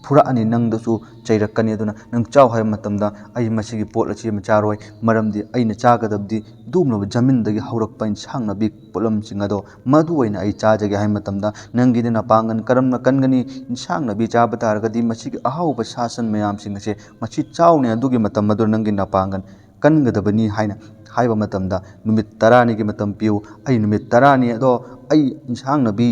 ꯐꯨꯔꯛꯑꯅꯤ, ꯅꯪꯗꯁꯨ ꯆꯩꯔꯛꯀꯅꯤ꯫ ꯑꯗꯨꯅ ꯅꯪ ꯆꯥꯎ ꯍꯥꯏꯕ ꯃꯇꯝꯗ ꯑꯩ ꯃꯁꯤꯒꯤ ꯄꯣꯠ ꯑꯁꯤ ꯑꯃ ꯆꯥꯔꯣꯏ꯫ ꯃꯔꯝꯗꯤ ꯑꯩꯅ ꯆꯥꯒꯗꯕꯗꯤ ꯑꯗꯨꯒꯨꯝꯂꯕ ꯖꯃꯤꯟꯗꯒꯤ ꯍꯧꯔꯛꯄ ꯏꯟꯁꯥꯡ ꯅꯥꯄꯤ ꯄꯣꯠꯂꯝꯁꯤꯡ ꯑꯗꯣ, ꯃꯗꯨ ꯑꯣꯏꯅ ꯑꯩ ꯆꯥꯖꯒꯦ" ꯍꯥꯏꯕ ꯃꯇꯝꯗ, "ꯅꯪꯒꯤꯗꯤ ꯅꯄꯥꯡꯒꯜ ꯀꯔꯝꯅ ꯀꯟꯒꯅꯤ? ꯏꯟꯁꯥꯡ ꯅꯥꯄꯤ ꯆꯥꯕ ꯇꯥꯔꯒꯗꯤ ꯃꯁꯤꯒꯤ ꯑꯍꯥꯎꯕ ꯁꯥ ꯁꯟ ꯃꯌꯥꯝꯁꯤꯡ ꯑꯁꯦ ꯃꯁꯤ ꯆꯥꯎꯅꯦ, ꯑꯗꯨꯒꯤ ꯃꯇꯝ ꯑꯗꯨꯗ ꯅꯪꯒꯤ ꯅꯄꯥꯡꯒꯜ ꯀꯟꯒꯗꯕꯅꯤ" ꯍꯥꯏꯅ ꯍꯥꯏꯕ ꯃꯇꯝꯗ, ꯅꯨꯃꯤꯠ ꯇꯔꯥꯅꯤꯒꯤ ꯃꯇꯝ ꯄꯤꯌꯨ꯫ ꯑꯩ ꯅꯨꯃꯤꯠ ꯇꯔꯥꯅꯤ ꯑꯗꯣ ꯑꯩ ꯏꯟꯁꯥꯡ ꯅꯥꯄꯤ,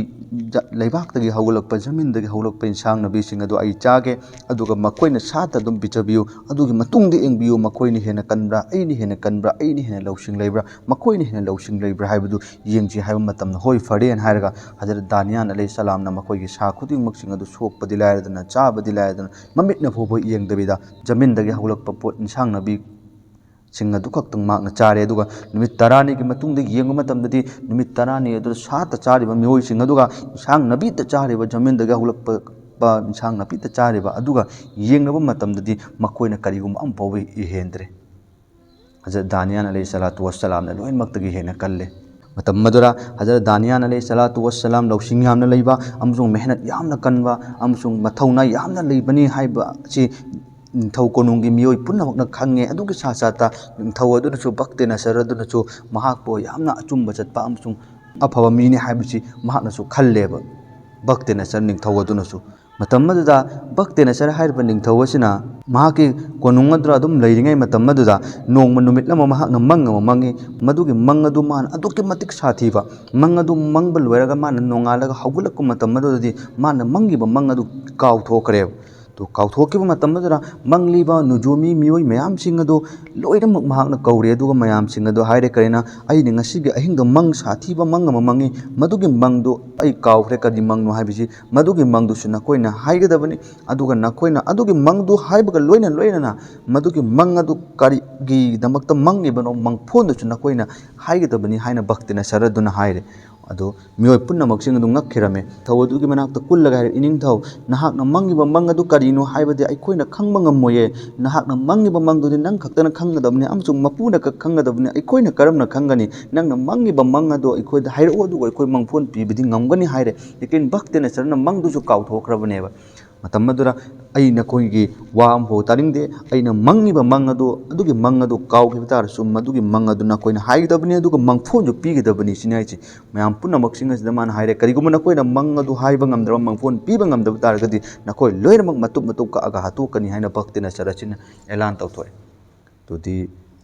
ꯖ-, ꯂꯩꯕꯥꯛꯇꯒꯤ ꯍꯧꯒꯠꯂꯛꯄ, ꯖꯃꯤꯟꯗꯒꯤ ꯍꯧꯒꯠꯂꯛꯄ ꯏꯟꯁꯥꯡ ꯅꯥꯄꯤꯁꯤꯡ ꯑꯗꯣ ꯑꯩ ꯆꯥꯒꯦ꯫ ꯑꯗꯨꯒ ꯃꯈꯣꯏꯅ ꯁꯥꯠꯇ ꯑꯗꯨꯝ ꯄꯤꯖꯕꯤꯌꯨ꯫ ꯑꯗꯨꯒꯤ ꯃꯇꯨꯡꯗ ꯌꯦꯡꯕꯤꯌꯨ, ꯃꯈꯣꯏꯅ ꯍꯦꯟꯅ ꯀꯟꯕ꯭ꯔꯥ, ꯑꯩꯅ ꯍꯦꯟꯅ ꯀꯟꯕ꯭ꯔꯥ, ꯑꯩꯅ ꯍꯦꯟꯅ ꯂꯧꯁꯤꯡ ꯂꯩꯕ꯭ꯔꯥ, ꯃꯈꯣꯏꯅ ꯍꯦꯟꯅ ꯂꯧꯁꯤꯡ ꯂꯩꯕ꯭ꯔꯥ ꯍꯥꯏꯕꯗꯨ ꯌꯦꯡꯁꯤ ꯍꯥꯏꯕ ꯃꯇꯝꯗ, "ꯍꯣꯏ, ꯐꯔꯦꯅ" ꯍꯥꯏꯔꯒ ꯍꯖꯔꯠ ꯗꯥꯅꯤꯌꯥꯟ ꯑꯂꯩꯍꯤ ꯁꯂꯥꯝꯅ ꯃꯈꯣꯏꯒꯤ ꯁꯥ ꯈꯨꯗꯤꯡꯃꯛꯁꯤꯡ ꯑꯗꯨ ꯁꯣꯛꯄꯗꯤ ꯂꯥꯏꯔꯗꯅ, ꯆꯥꯕꯗꯤ ꯂꯥꯏꯔꯗꯅ, ꯃꯃꯤꯠꯅ ꯐꯥꯎꯕ ꯌꯦꯡꯗꯕꯤꯗ ꯖꯃꯤꯟꯗꯒꯤ ꯍꯧꯒꯠꯂꯛꯄ ꯄꯣꯠ, ꯏꯟꯁꯥꯡ ꯅꯥꯄꯤ ꯁꯤꯡ ꯑꯗꯨ ꯈꯛꯇꯪ ꯃꯍꯥꯛꯅ ꯆꯥꯔꯦ꯫ ꯑꯗꯨꯒ ꯅꯨꯃꯤꯠ ꯇꯔꯥꯅꯤꯒꯤ ꯃꯇꯨꯡꯗ ꯌꯦꯡꯕ ꯃꯇꯝꯗꯗꯤ, ꯅꯨꯃꯤꯠ ꯇꯔꯥꯅꯤ ꯑꯗꯨꯗ ꯁꯥꯠꯇ ꯆꯥꯔꯤꯕ ꯃꯤꯑꯣꯏꯁꯤꯡ ꯑꯗꯨꯒ ꯏꯟꯁꯥꯡ ꯅꯥꯄꯤꯗ ꯆꯥꯔꯤꯕ, ꯖꯃꯤꯟꯗꯒꯤ ꯍꯧꯒꯠꯂꯛꯄ ꯏꯟꯁꯥꯡ ꯅꯥꯄꯤꯇ ꯆꯥꯔꯤꯕ, ꯑꯗꯨꯒ ꯌꯦꯡꯅꯕ ꯃꯇꯝꯗꯗꯤ ꯃꯈꯣꯏꯅ ꯀꯔꯤꯒꯨꯝꯕ ꯑꯃ ꯐꯥꯎꯕ ꯍꯦꯟꯗ꯭ꯔꯦ꯫ ꯍꯖꯔꯠ ꯗꯥꯅꯤꯌꯥꯟ ꯑꯂꯩꯍꯤ ꯁꯂꯥꯇꯨ ꯋꯥꯁꯂꯥꯝꯅ ꯂꯣꯏꯅꯃꯛꯇꯒꯤ ꯍꯦꯟꯅ ꯀꯜꯂꯦ꯫ ꯃꯇꯝ ꯑꯗꯨꯗ ꯍꯖꯔꯠ ꯗꯥꯅꯤꯌꯥꯟ ꯑꯂꯩꯍꯤ ꯁꯂꯥꯇꯨ ꯋꯥꯁꯂꯥꯝ ꯂꯧꯁꯤꯡ ꯌꯥꯝꯅ ꯂꯩꯕ ꯑꯃꯁꯨꯡ ꯃꯦꯍꯅꯠ ꯌꯥꯝꯅ ꯀꯟꯕ ꯑꯃꯁꯨꯡ ꯃꯊꯧꯅꯥ ꯌꯥꯝꯅ ꯂꯩꯕꯅꯤ ꯍꯥꯏꯕ ꯑꯁꯤ ꯅꯤꯡꯊꯧ ꯀꯣꯅꯨꯡꯒꯤ ꯃꯤꯑꯣꯏ ꯄꯨꯝꯅꯃꯛꯅ ꯈꯪꯉꯦ꯫ ꯑꯗꯨꯒꯤ ꯁꯥ ꯁꯥꯠꯇ ꯅꯤꯡꯊꯧ ꯑꯗꯨꯅꯁꯨ, ꯕꯛꯇꯦ ꯅꯁꯔ ꯑꯗꯨꯅꯁꯨ ꯃꯍꯥꯛꯄꯨ ꯌꯥꯝꯅ ꯑꯆꯨꯝꯕ ꯆꯠꯄ ꯑꯃꯁꯨꯡ ꯑꯐꯕ ꯃꯤꯅꯤ ꯍꯥꯏꯕꯁꯤ ꯃꯍꯥꯛꯅꯁꯨ ꯈꯜꯂꯦꯕ, ꯕꯛꯇꯦ ꯅꯁꯔ ꯅꯤꯡꯊꯧ ꯑꯗꯨꯅꯁꯨ꯫ ꯃꯇꯝ ꯑꯗꯨꯗ ꯕꯛꯇꯦ ꯅꯁꯔ ꯍꯥꯏꯔꯤꯕ ꯅꯤꯡꯊꯧ ꯑꯁꯤꯅ ꯃꯍꯥꯛꯀꯤ ꯀꯣꯅꯨꯡ ꯑꯗꯨꯗ ꯑꯗꯨꯝ ꯂꯩꯔꯤꯉꯩ ꯃꯇꯝ ꯑꯗꯨꯗ ꯅꯣꯡꯃ ꯅꯨꯃꯤꯠ ꯑꯃ ꯃꯍꯥꯛꯅ ꯃꯪ ꯑꯃ ꯃꯪꯉꯤ꯫ ꯃꯗꯨꯒꯤ ꯃꯪ ꯑꯗꯨ ꯃꯥꯅ ꯑꯗꯨꯛꯀꯤ ꯃꯇꯤꯛ ꯁꯥꯊꯤꯕ ꯃꯪ ꯑꯗꯨ ꯃꯪꯕ ꯂꯣꯏꯔꯒ ꯃꯥꯅ ꯅꯣꯡꯉꯥꯜꯂꯒ ꯍꯧꯒꯠꯂꯛꯄ ꯃꯇꯝ ꯑꯗꯨꯗꯗꯤ ꯃꯥꯅ ꯃꯪꯉꯤꯕ ꯃꯪ ꯑꯗꯨ ꯀꯥꯎꯊꯣꯛꯈ꯭ꯔꯦꯕ꯫ ꯑꯗꯨ ꯀꯥꯎꯊꯣꯛꯈꯤꯕ ꯃꯇꯝ ꯑꯗꯨꯗ ꯃꯪꯂꯤꯕ ꯅꯨꯖꯨꯃꯤ ꯃꯤꯑꯣꯏ ꯃꯌꯥꯝꯁꯤꯡ ꯑꯗꯨ ꯂꯣꯏꯅꯃꯛ ꯃꯍꯥꯛꯅ ꯀꯧꯔꯦ꯫ ꯑꯗꯨꯒ ꯃꯌꯥꯝꯁꯤꯡ ꯑꯗꯨ ꯍꯥꯏꯔꯦ, "ꯀꯔꯤꯅ ꯑꯩꯅ ꯉꯁꯤꯒꯤ ꯑꯍꯤꯡꯗ ꯃꯪ ꯁꯥꯊꯤꯕ ꯃꯪ ꯑꯃ ꯃꯪꯉꯤ, ꯃꯗꯨꯒꯤ ꯃꯪꯗꯨ ꯑꯩ ꯀꯥꯎꯈ꯭ꯔꯦ, ꯀꯔꯤ ꯃꯪꯅꯣ ꯍꯥꯏꯕꯁꯤ꯫ ꯃꯗꯨꯒꯤ ꯃꯪꯗꯨꯁꯨ ꯅꯈꯣꯏꯅ ꯍꯥꯏꯒꯗꯕꯅꯤ, ꯑꯗꯨꯒ ꯅꯈꯣꯏꯅ ꯑꯗꯨꯒꯤ ꯃꯪꯗꯨ ꯍꯥꯏꯕꯒ ꯂꯣꯏꯅ ꯂꯣꯏꯅꯅ ꯃꯗꯨꯒꯤ ꯃꯪ ꯑꯗꯨ ꯀꯔꯤꯒꯤꯗꯃꯛꯇ ꯃꯪꯉꯤꯕꯅꯣ, ꯃꯪꯐꯣꯟꯗꯨꯁꯨ ꯅꯈꯣꯏꯅ ꯍꯥꯏꯒꯗꯕꯅꯤ" ꯍꯥꯏꯅ ꯕꯛꯇꯦ ꯅꯁꯔ ꯑꯗꯨꯅ ꯍꯥꯏꯔꯦ꯫ ꯑꯗꯨ ꯃꯤꯑꯣꯏ ꯄꯨꯝꯅꯃꯛꯁꯤꯡ ꯑꯗꯨ ꯉꯛꯈꯤꯔꯝꯃꯤ꯫ ꯅꯤꯡꯊꯧ ꯑꯗꯨꯒꯤ ꯃꯅꯥꯛꯇ ꯀꯨꯜꯂꯒ ꯍꯥꯏꯔꯦ, "ꯏꯅꯤꯡꯊꯧ, ꯅꯍꯥꯛꯅ ꯃꯪꯉꯤꯕ ꯃꯪ ꯑꯗꯨ ꯀꯔꯤꯅꯣ ꯍꯥꯏꯕꯗꯤ ꯑꯩꯈꯣꯏꯅ ꯈꯪꯕ ꯉꯝꯃꯣꯏꯌꯦ꯫ ꯅꯍꯥꯛꯅ ꯃꯪꯉꯤꯕ ꯃꯪꯗꯨꯗꯤ ꯅꯪ ꯈꯛꯇꯅ ꯈꯪꯒꯗꯕꯅꯤ ꯑꯃꯁꯨꯡ ꯃꯄꯨꯅ ꯈꯛ ꯈꯪꯒꯗꯕꯅꯤ, ꯑꯩꯈꯣꯏꯅ ꯀꯔꯝꯅ ꯈꯪꯒꯅꯤ? ꯅꯪꯅ ꯃꯪꯉꯤꯕ ꯃꯪ ꯑꯗꯨ ꯑꯩꯈꯣꯏꯗ ꯍꯥꯏꯔꯛꯑꯣ, ꯑꯗꯨꯒ ꯑꯩꯈꯣꯏ ꯃꯪꯐꯣꯟ ꯄꯤꯕꯗꯤ ꯉꯝꯒꯅꯤ" ꯍꯥꯏꯔꯦ꯫ ꯂꯦꯀꯤꯟ ꯕꯛꯇꯦ ꯅꯁꯔꯅ ꯃꯪꯗꯨꯁꯨ ꯀꯥꯎꯊꯣꯛꯈ꯭ꯔꯕꯅꯦꯕ꯫ ꯃꯇꯝ ꯑꯗꯨꯗ, "ꯑꯩ ꯅꯈꯣꯏꯒꯤ ꯋꯥ ꯑꯃꯐꯥꯎ ꯇꯥꯅꯤꯡꯗꯦ, ꯑꯩꯅ ꯃꯪꯉꯤꯕ ꯃꯪ ꯑꯗꯨ, ꯑꯗꯨꯒꯤ ꯃꯪ ꯑꯗꯨ ꯀꯥꯎꯈꯤꯕ ꯇꯥꯔꯁꯨ ꯃꯗꯨꯒꯤ ꯃꯪ ꯑꯗꯨ ꯅꯈꯣꯏꯅ ꯍꯥꯏꯒꯗꯕꯅꯤ, ꯑꯗꯨꯒ ꯃꯪꯐꯣꯟꯁꯨ ꯄꯤꯒꯗꯕꯅꯤ" ꯁꯤꯅꯤ ꯍꯥꯏꯁꯦ꯫ ꯃꯌꯥꯝ ꯄꯨꯝꯅꯃꯛꯁꯤꯡ ꯑꯁꯤꯗ ꯃꯥꯅ ꯍꯥꯏꯔꯦ, "ꯀꯔꯤꯒꯨꯝꯕ ꯅꯈꯣꯏꯅ ꯃꯪ ꯑꯗꯨ ꯍꯥꯏꯕ ꯉꯝꯗ꯭ꯔꯕ, ꯃꯪꯐꯣꯟ ꯄꯤꯕ ꯉꯝꯗꯕ ꯇꯥꯔꯒꯗꯤ ꯅꯈꯣꯏ ꯂꯣꯏꯅꯃꯛ ꯃꯇꯨꯞ ꯃꯇꯨꯞ ꯀꯛꯑꯒ ꯍꯥꯠꯇꯣꯛꯀꯅꯤ" ꯍꯥꯏꯅ ꯕꯛꯇꯦ ꯅꯁꯔ ꯑꯁꯤꯅ ꯑꯦꯂꯥꯟ ꯇꯧꯊꯣꯛꯑꯦ꯫ ꯑꯗꯨꯗꯤ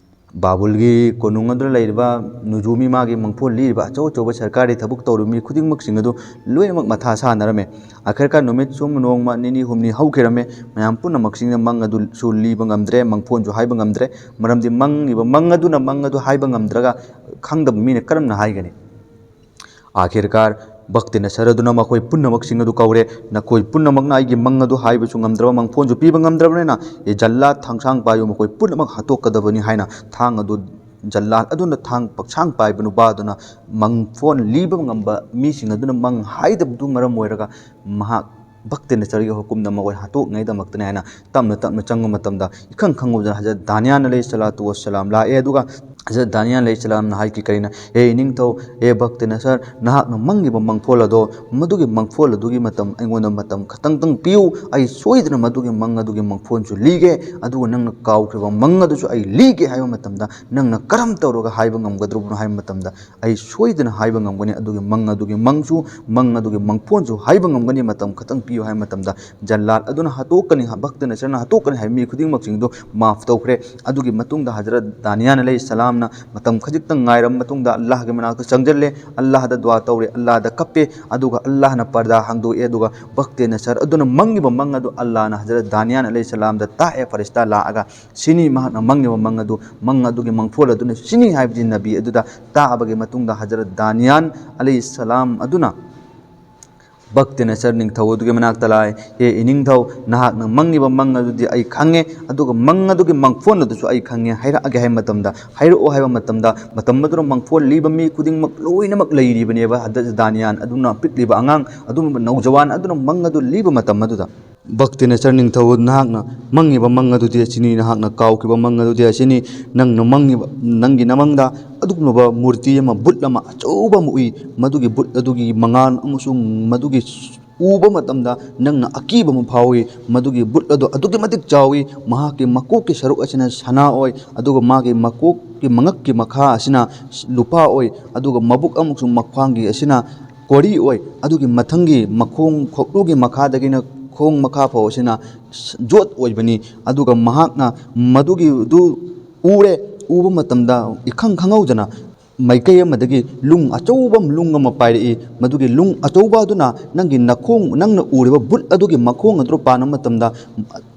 ꯕꯥꯕꯨꯜꯒꯤ ꯀꯣꯅꯨꯡ ꯑꯗꯨꯗ ꯂꯩꯔꯤꯕ ꯅꯨꯖꯨꯃꯤ, ꯃꯥꯒꯤ ꯃꯪꯐꯣꯟ ꯂꯤꯔꯤꯕ ꯑꯆꯧ ꯑꯆꯧꯕ ꯁꯔꯀꯥꯔꯒꯤ ꯊꯕꯛ ꯇꯧꯔꯤꯕ ꯃꯤ ꯈꯨꯗꯤꯡꯃꯛꯁꯤꯡ ꯑꯗꯨ ꯂꯣꯏꯅꯃꯛ ꯃꯊꯥ ꯁꯥꯅꯔꯝꯃꯦ꯫ ꯑꯥꯈꯤꯔꯀꯥꯔ ꯅꯨꯃꯤꯠ ꯁꯨꯝ ꯅꯣꯡꯃ ꯅꯤꯅꯤ ꯍꯨꯝꯅꯤ ꯍꯧꯈꯤꯔꯝꯃꯦ꯫ ꯃꯌꯥꯝ ꯄꯨꯝꯅꯃꯛꯁꯤꯡꯅ ꯃꯪ ꯑꯗꯨꯁꯨ ꯂꯤꯕ ꯉꯝꯗ꯭ꯔꯦ, ꯃꯪꯐꯣꯟꯁꯨ ꯍꯥꯏꯕ ꯉꯝꯗ꯭ꯔꯦ꯫ ꯃꯔꯝꯗꯤ ꯃꯪꯉꯤꯕ ꯃꯪ ꯑꯗꯨꯅ ꯃꯪ ꯑꯗꯨ ꯍꯥꯏꯕ ꯉꯝꯗ꯭ꯔꯒ ꯈꯪꯗꯕ ꯃꯤꯅ ꯀꯔꯝꯅ ꯍꯥꯏꯒꯅꯤ? ꯑꯥꯈꯤꯔꯀꯥꯔ ꯕꯛꯇꯦ ꯅꯁꯔ ꯑꯗꯨꯅ ꯃꯈꯣꯏ ꯄꯨꯝꯅꯃꯛꯁꯤꯡ ꯑꯗꯨ ꯀꯧꯔꯦ, "ꯅꯈꯣꯏ ꯄꯨꯝꯅꯃꯛꯅ ꯑꯩꯒꯤ ꯃꯪ ꯑꯗꯨ ꯍꯥꯏꯕꯁꯨ ꯉꯝꯗ꯭ꯔꯕ, ꯃꯪꯐꯣꯟꯁꯨ ꯄꯤꯕ ꯉꯝꯗ꯭ꯔꯕꯅꯤꯅ, ꯑꯦ ꯖꯜꯂꯥꯗ, ꯊꯥꯡꯁꯥꯡ ꯄꯥꯏꯌꯨ, ꯃꯈꯣꯏ ꯄꯨꯝꯅꯃꯛ ꯍꯥꯠꯇꯣꯛꯀꯗꯕꯅꯤ" ꯍꯥꯏꯅ ꯊꯥꯡ ꯑꯗꯨ, ꯖꯜꯂꯥꯗ ꯑꯗꯨꯅ ꯊꯥꯡ ꯄꯛꯁꯥꯡ ꯄꯥꯏꯕ ꯅꯨꯄꯥ ꯑꯗꯨꯅ, ꯃꯪꯐꯣꯟ ꯂꯤꯕ ꯉꯝꯕ ꯃꯤꯁꯤꯡ ꯑꯗꯨꯅ ꯃꯪ ꯍꯥꯏꯗꯕꯗꯨ ꯃꯔꯝ ꯑꯣꯏꯔꯒ ꯃꯍꯥꯛ ꯚꯛꯇ ꯅꯁꯔꯒꯤ ꯍꯨꯀꯨꯝꯗ ꯃꯈꯣꯏ ꯍꯥꯠꯇꯣꯛꯅꯉꯩꯗꯃꯛꯇꯅꯤ ꯍꯥꯏꯅ ꯇꯞꯅ ꯇꯞꯅ ꯆꯪꯕ ꯃꯇꯝꯗ, ꯏꯈꯪ ꯈꯪꯍꯧꯗꯅ ꯍꯖꯔꯠ ꯗꯥꯅꯤꯌꯥꯟ ꯑꯂꯩꯍꯤ ꯁꯂꯥꯇꯨ ꯋꯁꯁꯂꯥꯝ ꯂꯥꯛꯑꯦ꯫ ꯑꯗꯨꯒ ꯍꯖꯔꯠ ꯗꯥꯅꯤꯌꯥꯟ ꯑꯂꯩꯍꯤ ꯁꯂꯥꯝꯅ ꯍꯥꯏꯈꯤ ꯀꯔꯤꯅ, "ꯍꯦ ꯅꯤꯡꯊꯧ, ꯍꯦ ꯚꯛꯇ ꯅꯁꯔ, ꯅꯍꯥꯛꯅ ꯃꯪꯉꯤꯕ ꯃꯪꯐꯣꯜ ꯑꯗꯣ, ꯃꯗꯨꯒꯤ ꯃꯪꯐꯣꯜ ꯑꯗꯨꯒꯤ ꯃꯇꯝ ꯑꯩꯉꯣꯟꯗ ꯃꯇꯝ ꯈꯇꯪꯇꯪ ꯄꯤꯌꯨ꯫ ꯑꯩ ꯁꯣꯏꯗꯅ ꯃꯗꯨꯒꯤ ꯃꯪ ꯑꯗꯨꯒꯤ ꯃꯪꯐꯣꯜꯁꯨ ꯂꯤꯒꯦ, ꯑꯗꯨꯒ ꯅꯪꯅ ꯀꯥꯎꯈ꯭ꯔꯤꯕ ꯃꯪ ꯑꯗꯨꯁꯨ ꯑꯩ ꯂꯤꯒꯦ" ꯍꯥꯏꯕ ꯃꯇꯝꯗ, ꯅꯪꯅ ꯀꯔꯝ ꯇꯧꯔꯒ ꯍꯥꯏꯕ ꯉꯝꯒꯗ꯭ꯔꯕꯅꯣ ꯍꯥꯏꯕ ꯃꯇꯝꯗ, "ꯑꯩ ꯁꯣꯏꯗꯅ ꯍꯥꯏꯕ ꯉꯝꯒꯅꯤ ꯑꯗꯨꯒꯤ ꯃꯪ ꯑꯗꯨꯒꯤ ꯃꯪꯁꯨ, ꯃꯪ ꯑꯗꯨꯒꯤ ꯃꯪꯐꯣꯟꯁꯨ ꯍꯥꯏꯕ ꯉꯝꯒꯅꯤ, ꯃꯇꯝ ꯈꯛꯇꯪ ꯄꯤꯌꯨ" ꯍꯥꯏꯕ ꯃꯇꯝꯗ, ꯖꯜꯂꯥꯗ ꯑꯗꯨꯅ ꯍꯥꯠꯇꯣꯛꯀꯅꯤ, ꯚꯛꯇ ꯅꯁꯔꯅ ꯍꯥꯠꯇꯣꯛꯀꯅꯤ ꯍꯥꯏꯕ ꯃꯤ ꯈꯨꯗꯤꯡꯃꯛꯁꯤꯡꯗꯨ ꯃꯥꯐ ꯇꯧꯈ꯭ꯔꯦ꯫ ꯑꯗꯨꯒꯤ ꯃꯇꯨꯡꯗ ꯍꯖꯔꯠ ꯗꯥꯅꯤꯌꯥꯟ ꯑꯂꯩꯍꯤ ꯁꯂꯥꯝꯅ ꯃꯇꯝ ꯈꯖꯤꯛꯇꯪ ꯉꯥꯏꯔꯕ ꯃꯇꯨꯡꯗ ꯑꯜꯂꯥꯍꯒꯤ ꯃꯅꯥꯛꯇ ꯆꯪꯁꯤꯜꯂꯦ, ꯑꯜꯂꯥꯍꯗ ꯗꯨꯋꯥ ꯇꯧꯔꯦ, ꯑꯜꯂꯥꯍꯗ ꯀꯞꯄꯦ, ꯑꯗꯨꯒ ꯑꯜꯂꯥꯍꯅ ꯄꯔꯗꯥ ꯍꯥꯡꯗꯣꯛꯑꯦ꯫ ꯑꯗꯨꯒ ꯚꯛꯇ ꯅꯁꯔ ꯑꯗꯨꯅ ꯃꯪꯉꯤꯕ ꯃꯪ ꯑꯗꯨ ꯑꯜꯂꯥꯍꯅ ꯍꯖꯔꯠ ꯗꯥꯅꯤꯌꯥꯟ ꯑꯂꯩꯍꯤ ꯁꯂꯥꯝꯗ ꯇꯥꯛꯑꯦ, ꯐꯔꯤꯁꯇꯥ ꯂꯥꯛꯑꯒ, ꯁꯤꯅꯤ ꯃꯍꯥꯛꯅ ꯃꯪꯉꯤꯕ ꯃꯪ ꯑꯗꯨ, ꯃꯪ ꯑꯗꯨꯒꯤ ꯃꯪꯐꯣꯜ ꯑꯗꯨꯅ ꯁꯤꯅꯤ ꯍꯥꯏꯕꯗꯤ ꯅꯕꯤ ꯑꯗꯨꯗ ꯇꯥꯛꯑꯕꯒꯤ ꯃꯇꯨꯡꯗ ꯍꯖꯔꯠ ꯗꯥꯅꯤꯌꯥꯟ ꯑꯂꯩꯍꯤ ꯁꯂꯥꯝ ꯑꯗꯨꯅ ꯚꯛꯇ ꯅꯁꯔ ꯅꯤꯡꯊꯧ ꯑꯗꯨꯒꯤ ꯃꯅꯥꯛꯇ ꯂꯥꯛꯑꯦ, "ꯍꯦ ꯏꯅꯤꯡꯊꯧ, ꯅꯍꯥꯛꯅ ꯃꯪꯉꯤꯕ ꯃꯪ ꯑꯗꯨꯗꯤ ꯑꯩ ꯈꯪꯉꯦ, ꯑꯗꯨꯒ ꯃꯪ ꯑꯗꯨꯒꯤ ꯃꯪꯐꯣꯜ ꯑꯗꯨꯁꯨ ꯑꯩ ꯈꯪꯉꯦ, ꯍꯥꯏꯔꯛꯑꯒꯦ" ꯍꯥꯏꯕ ꯃꯇꯝꯗ, ꯍꯥꯏꯔꯛꯑꯣ ꯍꯥꯏꯕ ꯃꯇꯝꯗ, ꯃꯇꯝ ꯑꯗꯨꯗ ꯃꯪꯐꯣꯜ ꯂꯤꯕ ꯃꯤ ꯈꯨꯗꯤꯡꯃꯛ ꯂꯣꯏꯅꯃꯛ ꯂꯩꯔꯤꯕꯅꯦꯕ꯫ ꯍꯖꯔꯠ ꯗꯥꯅꯤꯌꯥꯟ ꯑꯗꯨꯅ, ꯄꯤꯛꯂꯤꯕ ꯑꯉꯥꯡ ꯑꯗꯨꯒꯨꯝꯕ ꯅꯧꯖꯋꯥꯟ ꯑꯗꯨꯅ ꯃꯪ ꯑꯗꯨ ꯂꯤꯕ ꯃꯇꯝ ꯑꯗꯨꯗ, "ꯚꯛꯇ ꯅꯁꯔ ꯅꯤꯡꯊꯧ, ꯅꯍꯥꯛꯅ ꯃꯪꯉꯤꯕ ꯃꯪ ꯑꯗꯨꯗꯤ ꯑꯁꯤꯅꯤ, ꯅꯍꯥꯛꯅ ꯀꯥꯎꯈꯤꯕ ꯃꯪ ꯑꯗꯨꯗꯤ ꯑꯁꯤꯅꯤ꯫ ꯅꯪꯅ ꯃꯪꯉꯤꯕ, ꯅꯪꯒꯤ ꯅꯃꯪꯗ ꯑꯗꯨꯒꯨꯝꯂꯕ ꯃꯨꯔꯇꯤ ꯑꯃ, ꯕꯨꯠ ꯑꯃ ꯑꯆꯧꯕ ꯑꯃ ꯎꯏ꯫ ꯃꯗꯨꯒꯤ ꯕꯨꯠ ꯑꯗꯨꯒꯤ ꯃꯉꯥꯜ ꯑꯃꯁꯨꯡ ꯃꯗꯨꯒꯤ ꯎꯕ ꯃꯇꯝꯗ ꯅꯪꯅ ꯑꯀꯤꯕ ꯑꯃ ꯐꯥꯎꯏ꯫ ꯃꯗꯨꯒꯤ ꯕꯨꯠ ꯑꯗꯨ ꯑꯗꯨꯛꯀꯤ ꯃꯇꯤꯛ ꯆꯥꯎꯏ꯫ ꯃꯍꯥꯛꯀꯤ ꯃꯀꯣꯛꯀꯤ ꯁꯔꯨꯛ ꯑꯁꯤꯅ ꯁꯅꯥ ꯑꯣꯏ, ꯑꯗꯨꯒ ꯃꯥꯒꯤ ꯃꯀꯣꯛꯀꯤ ꯃꯉꯛꯀꯤ ꯃꯈꯥ ꯑꯁꯤꯅ ꯂꯨꯄꯥ ꯑꯣꯏ, ꯑꯗꯨꯒ ꯃꯕꯨꯛ ꯑꯃꯁꯨꯡ ꯃꯈ꯭ꯋꯥꯡꯒꯤ ꯑꯁꯤꯅ ꯀꯣꯔꯤ ꯑꯣꯏ, ꯑꯗꯨꯒꯤ ꯃꯊꯪꯒꯤ ꯃꯈꯣꯡ ꯈꯣꯛꯂꯨꯒꯤ ꯃꯈꯥꯗꯒꯤꯅ ꯈꯣꯡ ꯃꯈꯥ ꯐꯥꯎ ꯑꯁꯤꯅ ꯖꯣꯠ ꯑꯣꯏꯕꯅꯤ꯫ ꯑꯗꯨꯒ ꯃꯍꯥꯛꯅ ꯃꯗꯨꯒꯤ ꯑꯗꯨ ꯎꯔꯦ, ꯎꯕ ꯃꯇꯝꯗ ꯏꯈꯪ ꯈꯪꯍꯧꯗꯅ ꯃꯥꯏꯀꯩ ꯑꯃꯗꯒꯤ ꯂꯨꯡ ꯑꯆꯧꯕ ꯑꯃ, ꯂꯨꯡ ꯑꯃ ꯄꯥꯏꯔꯛꯏ꯫ ꯃꯗꯨꯒꯤ ꯂꯨꯡ ꯑꯆꯧꯕ ꯑꯗꯨꯅ ꯅꯪꯒꯤ ꯅꯈꯣꯡ, ꯅꯪꯅ ꯎꯔꯤꯕ ꯕꯨꯠ ꯑꯗꯨꯒꯤ ꯃꯈꯣꯡ ꯑꯗꯨ ꯄꯥꯟꯕ ꯃꯇꯝꯗ,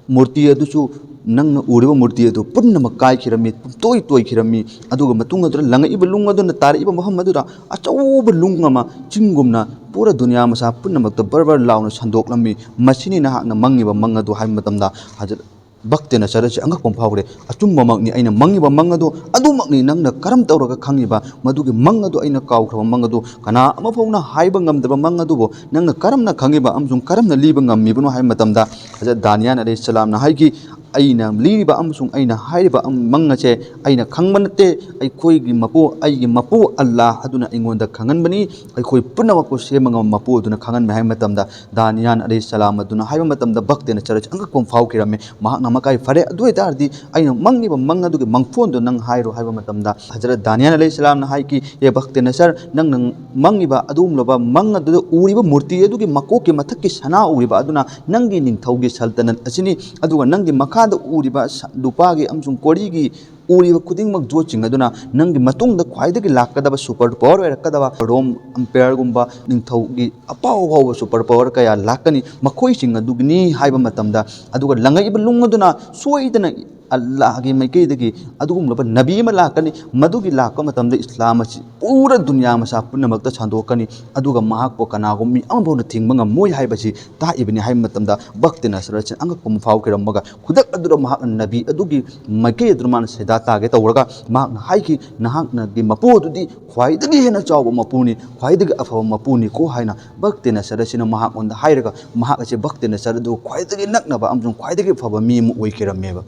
ꯃꯨꯔꯇꯤ ꯑꯗꯨꯁꯨ, ꯅꯪꯅ ꯎꯔꯤꯕ ꯃꯨꯔꯇꯤ ꯑꯗꯨ ꯄꯨꯝꯅꯃꯛ ꯀꯥꯏꯈꯤꯔꯝꯃꯤ, ꯄꯨꯝꯇꯣꯏ ꯇꯣꯏꯈꯤꯔꯝꯃꯤ꯫ ꯑꯗꯨꯒ ꯃꯇꯨꯡ ꯑꯗꯨꯗ ꯂꯪꯉꯛꯏꯕ ꯂꯨꯡ ꯑꯗꯨꯅ ꯇꯥꯔꯛꯏꯕ ꯃꯐꯝ ꯑꯗꯨꯗ ꯑꯆꯧꯕ ꯂꯨꯡ ꯑꯃ ꯆꯤꯡꯒꯨꯝꯅ ꯄꯨꯔꯥ ꯗꯨꯅꯤꯌꯥ ꯃꯁꯥ ꯄꯨꯝꯅꯃꯛꯇ ꯕꯔ ꯕꯔ ꯂꯥꯎꯅ ꯁꯟꯗꯣꯛꯂꯝꯃꯤ꯫ "ꯃꯁꯤꯅꯤ ꯅꯍꯥꯛꯅ ꯃꯪꯉꯤꯕ ꯃꯪ ꯑꯗꯨ" ꯍꯥꯏꯕ ꯃꯇꯝꯗ, ꯍꯖꯔꯠ ꯚꯛꯇ ꯅꯁꯔ ꯑꯁꯤ ꯑꯉꯛꯄ ꯑꯃ ꯐꯥꯎꯈ꯭ꯔꯦ꯫ "ꯑꯆꯨꯝꯕꯃꯛꯅꯤ ꯑꯩꯅ ꯃꯪꯉꯤꯕ ꯃꯪ ꯑꯗꯨ, ꯑꯗꯨꯃꯛꯅꯤ ꯅꯪꯅ ꯀꯔꯝ ꯇꯧꯔꯒ ꯈꯪꯉꯤꯕ? ꯃꯗꯨꯒꯤ ꯃꯪ ꯑꯗꯨ ꯑꯩꯅ ꯀꯥꯎꯈ꯭ꯔꯕ ꯃꯪ ꯑꯗꯨ, ꯀꯅꯥ ꯑꯃ ꯐꯥꯎꯅ ꯍꯥꯏꯕ ꯉꯝꯗꯕ ꯃꯪ ꯑꯗꯨꯕꯨ ꯅꯪꯅ ꯀꯔꯝꯅ ꯈꯪꯉꯤꯕ ꯑꯃꯁꯨꯡ ꯀꯔꯝꯅ ꯂꯤꯕ ꯉꯝꯃꯤꯕꯅꯣ?" ꯍꯥꯏꯕ ꯃꯇꯝꯗ, ꯍꯖꯔꯠ ꯗꯥꯅꯤꯌꯥꯟ ꯑꯂꯩꯍꯤꯁꯁꯂꯥꯝꯅ ꯍꯥꯏꯈꯤ, "ꯑꯩꯅ ꯂꯤꯔꯤꯕ ꯑꯃꯁꯨꯡ ꯑꯩꯅ ꯍꯥꯏꯔꯤꯕ ꯑꯃ-, ꯃꯪ ꯑꯁꯦ ꯑꯩꯅ ꯈꯪꯕ ꯅꯠꯇꯦ, ꯑꯩꯈꯣꯏꯒꯤ ꯃꯄꯨ, ꯑꯩꯒꯤ ꯃꯄꯨ ꯑꯜꯂꯥꯍ ꯑꯗꯨꯅ ꯑꯩꯉꯣꯟꯗ ꯈꯪꯍꯟꯕꯅꯤ, ꯑꯩꯈꯣꯏ ꯄꯨꯝꯅꯃꯛꯄꯨ ꯁꯦꯝꯕ ꯉꯝꯕ ꯃꯄꯨ ꯑꯗꯨꯅ ꯈꯪꯍꯟꯕꯅꯤ" ꯍꯥꯏꯕ ꯃꯇꯝꯗ, ꯗꯥꯅꯤꯌꯥꯟ ꯑꯂꯩꯍꯤꯁꯁꯂꯥꯝ ꯑꯗꯨꯅ ꯍꯥꯏꯕ ꯃꯇꯝꯗ ꯚꯛꯇ ꯅꯁꯔ ꯑꯁꯤ ꯑꯉꯛꯄ ꯑꯃ ꯐꯥꯎꯈꯤꯔꯝꯃꯤ꯫ ꯃꯍꯥꯛꯅ ꯃꯀꯥꯏ ꯐꯔꯦ, "ꯑꯗꯨ ꯑꯣꯏꯇꯥꯔꯗꯤ ꯑꯩꯅ ꯃꯪꯉꯤꯕ ꯃꯪ ꯑꯗꯨꯒꯤ ꯃꯪꯐꯣꯟꯗꯨ ꯅꯪ ꯍꯥꯏꯔꯣ" ꯍꯥꯏꯕ ꯃꯇꯝꯗ, ꯍꯖꯔꯠ ꯗꯥꯅꯤꯌꯥꯟ ꯑꯂꯩꯍꯤꯁꯁꯂꯥꯝꯅ ꯍꯥꯏꯈꯤ, "ꯍꯦ ꯚꯛꯇ ꯅꯁꯔ, ꯅꯪꯅ ꯃꯪꯉꯤꯕ ꯑꯗꯨꯒꯨꯝꯂꯕ ꯃꯪ ꯑꯗꯨꯗ ꯎꯔꯤꯕ ꯃꯨꯔꯇꯤ ꯑꯗꯨꯒꯤ ꯃꯀꯣꯛꯀꯤ ꯃꯊꯛꯀꯤ ꯁꯅꯥ ꯎꯔꯤꯕ ꯑꯗꯨꯅ ꯅꯪꯒꯤ ꯅꯤꯡꯊꯧꯒꯤ ꯁꯜꯇꯅꯠ ꯑꯁꯤꯅꯤ, ꯑꯗꯨꯒ ꯅꯪꯒꯤ ꯃꯈꯥꯗ ꯎꯔꯤꯕ ꯁ-, ꯂꯨꯄꯥꯒꯤ ꯑꯃꯁꯨꯡ ꯀꯣꯔꯤꯒꯤ ꯎꯔꯤꯕ ꯈꯨꯗꯤꯡꯃꯛ ꯖꯣꯠꯁꯤꯡ ꯑꯗꯨꯅ ꯅꯪꯒꯤ ꯃꯇꯨꯡꯗ ꯈ꯭ꯋꯥꯏꯗꯒꯤ ꯂꯥꯛꯀꯗꯕ ꯁꯨꯄꯔ ꯄꯋꯔ ꯑꯣꯏꯔꯛꯀꯗꯕ ꯔꯣꯝ ꯑꯝꯄꯦꯌꯔꯒꯨꯝꯕ ꯅꯤꯡꯊꯧꯒꯤ ꯑꯄꯥꯎ ꯑꯐꯥꯎꯕ ꯁꯨꯄꯔ ꯄꯋꯔ ꯀꯌꯥ ꯂꯥꯛꯀꯅꯤ, ꯃꯈꯣꯏꯁꯤꯡ ꯑꯗꯨꯒꯤꯅꯤ" ꯍꯥꯏꯕ ꯃꯇꯝꯗ, ꯑꯗꯨꯒ ꯂꯪꯉꯛꯏꯕ ꯅꯨꯡ ꯑꯗꯨꯅ ꯁꯣꯏꯗꯅ ꯑꯜꯂꯥꯍꯒꯤ ꯃꯥꯏꯀꯩꯗꯒꯤ ꯑꯗꯨꯒꯨꯝꯂꯕ ꯅꯕꯤ ꯑꯃ ꯂꯥꯛꯀꯅꯤ, ꯃꯗꯨꯒꯤ ꯂꯥꯛꯄ ꯃꯇꯝꯗ ꯏꯁꯂꯥꯝ ꯑꯁꯤ ꯄꯨꯔꯥ ꯗꯨꯅꯤꯌꯥ ꯃꯁꯥ ꯄꯨꯝꯅꯃꯛꯇ ꯁꯟꯗꯣꯛꯀꯅꯤ, ꯑꯗꯨꯒ ꯃꯍꯥꯛꯄꯨ ꯀꯅꯥꯒꯨꯝꯕ ꯃꯤ ꯑꯃꯐꯥꯎꯅ ꯊꯤꯡꯕ ꯉꯝꯃꯣꯏ ꯍꯥꯏꯕꯁꯤ ꯇꯥꯛꯏꯕꯅꯤ ꯍꯥꯏꯕ ꯃꯇꯝꯗ, ꯚꯛꯇ ꯅꯁꯔ ꯑꯁꯤ ꯑꯉꯛꯄ ꯑꯃ ꯐꯥꯎꯈꯤꯔꯝꯃꯒ, ꯈꯨꯗꯛ ꯑꯗꯨꯗ ꯃꯍꯥꯛꯅ ꯅꯕꯤ ꯑꯗꯨꯒꯤ ꯃꯥꯏꯀꯩ ꯑꯗꯨꯗ ꯃꯥꯅ ꯁꯦꯗꯥ ꯇꯥꯒꯦ ꯇꯧꯔꯒ, ꯃꯍꯥꯛꯅ ꯍꯥꯏꯈꯤ, "ꯅꯍꯥꯛꯅꯒꯤ ꯃꯄꯨ ꯑꯗꯨꯗꯤ ꯈ꯭ꯋꯥꯏꯗꯒꯤ ꯍꯦꯟꯅ ꯆꯥꯎꯕ ꯃꯄꯨꯅꯤ, ꯈ꯭ꯋꯥꯏꯗꯒꯤ ꯑꯐꯕ ꯃꯄꯨꯅꯤꯀꯣ" ꯍꯥꯏꯅ ꯚꯛꯇ ꯅꯁꯔ ꯑꯁꯤꯅ ꯃꯍꯥꯛꯉꯣꯟꯗ ꯍꯥꯏꯔꯒ, ꯃꯍꯥꯛ ꯑꯁꯤ ꯚꯛꯇ ꯅꯁꯔ ꯑꯗꯨ ꯈ꯭ꯋꯥꯏꯗꯒꯤ ꯅꯛꯅꯕ ꯑꯃꯁꯨꯡ ꯈ꯭ꯋꯥꯏꯗꯒꯤ ꯐꯕ ꯃꯤ ꯑꯃ ꯑꯣꯏꯈꯤꯔꯝꯃꯦꯕ꯫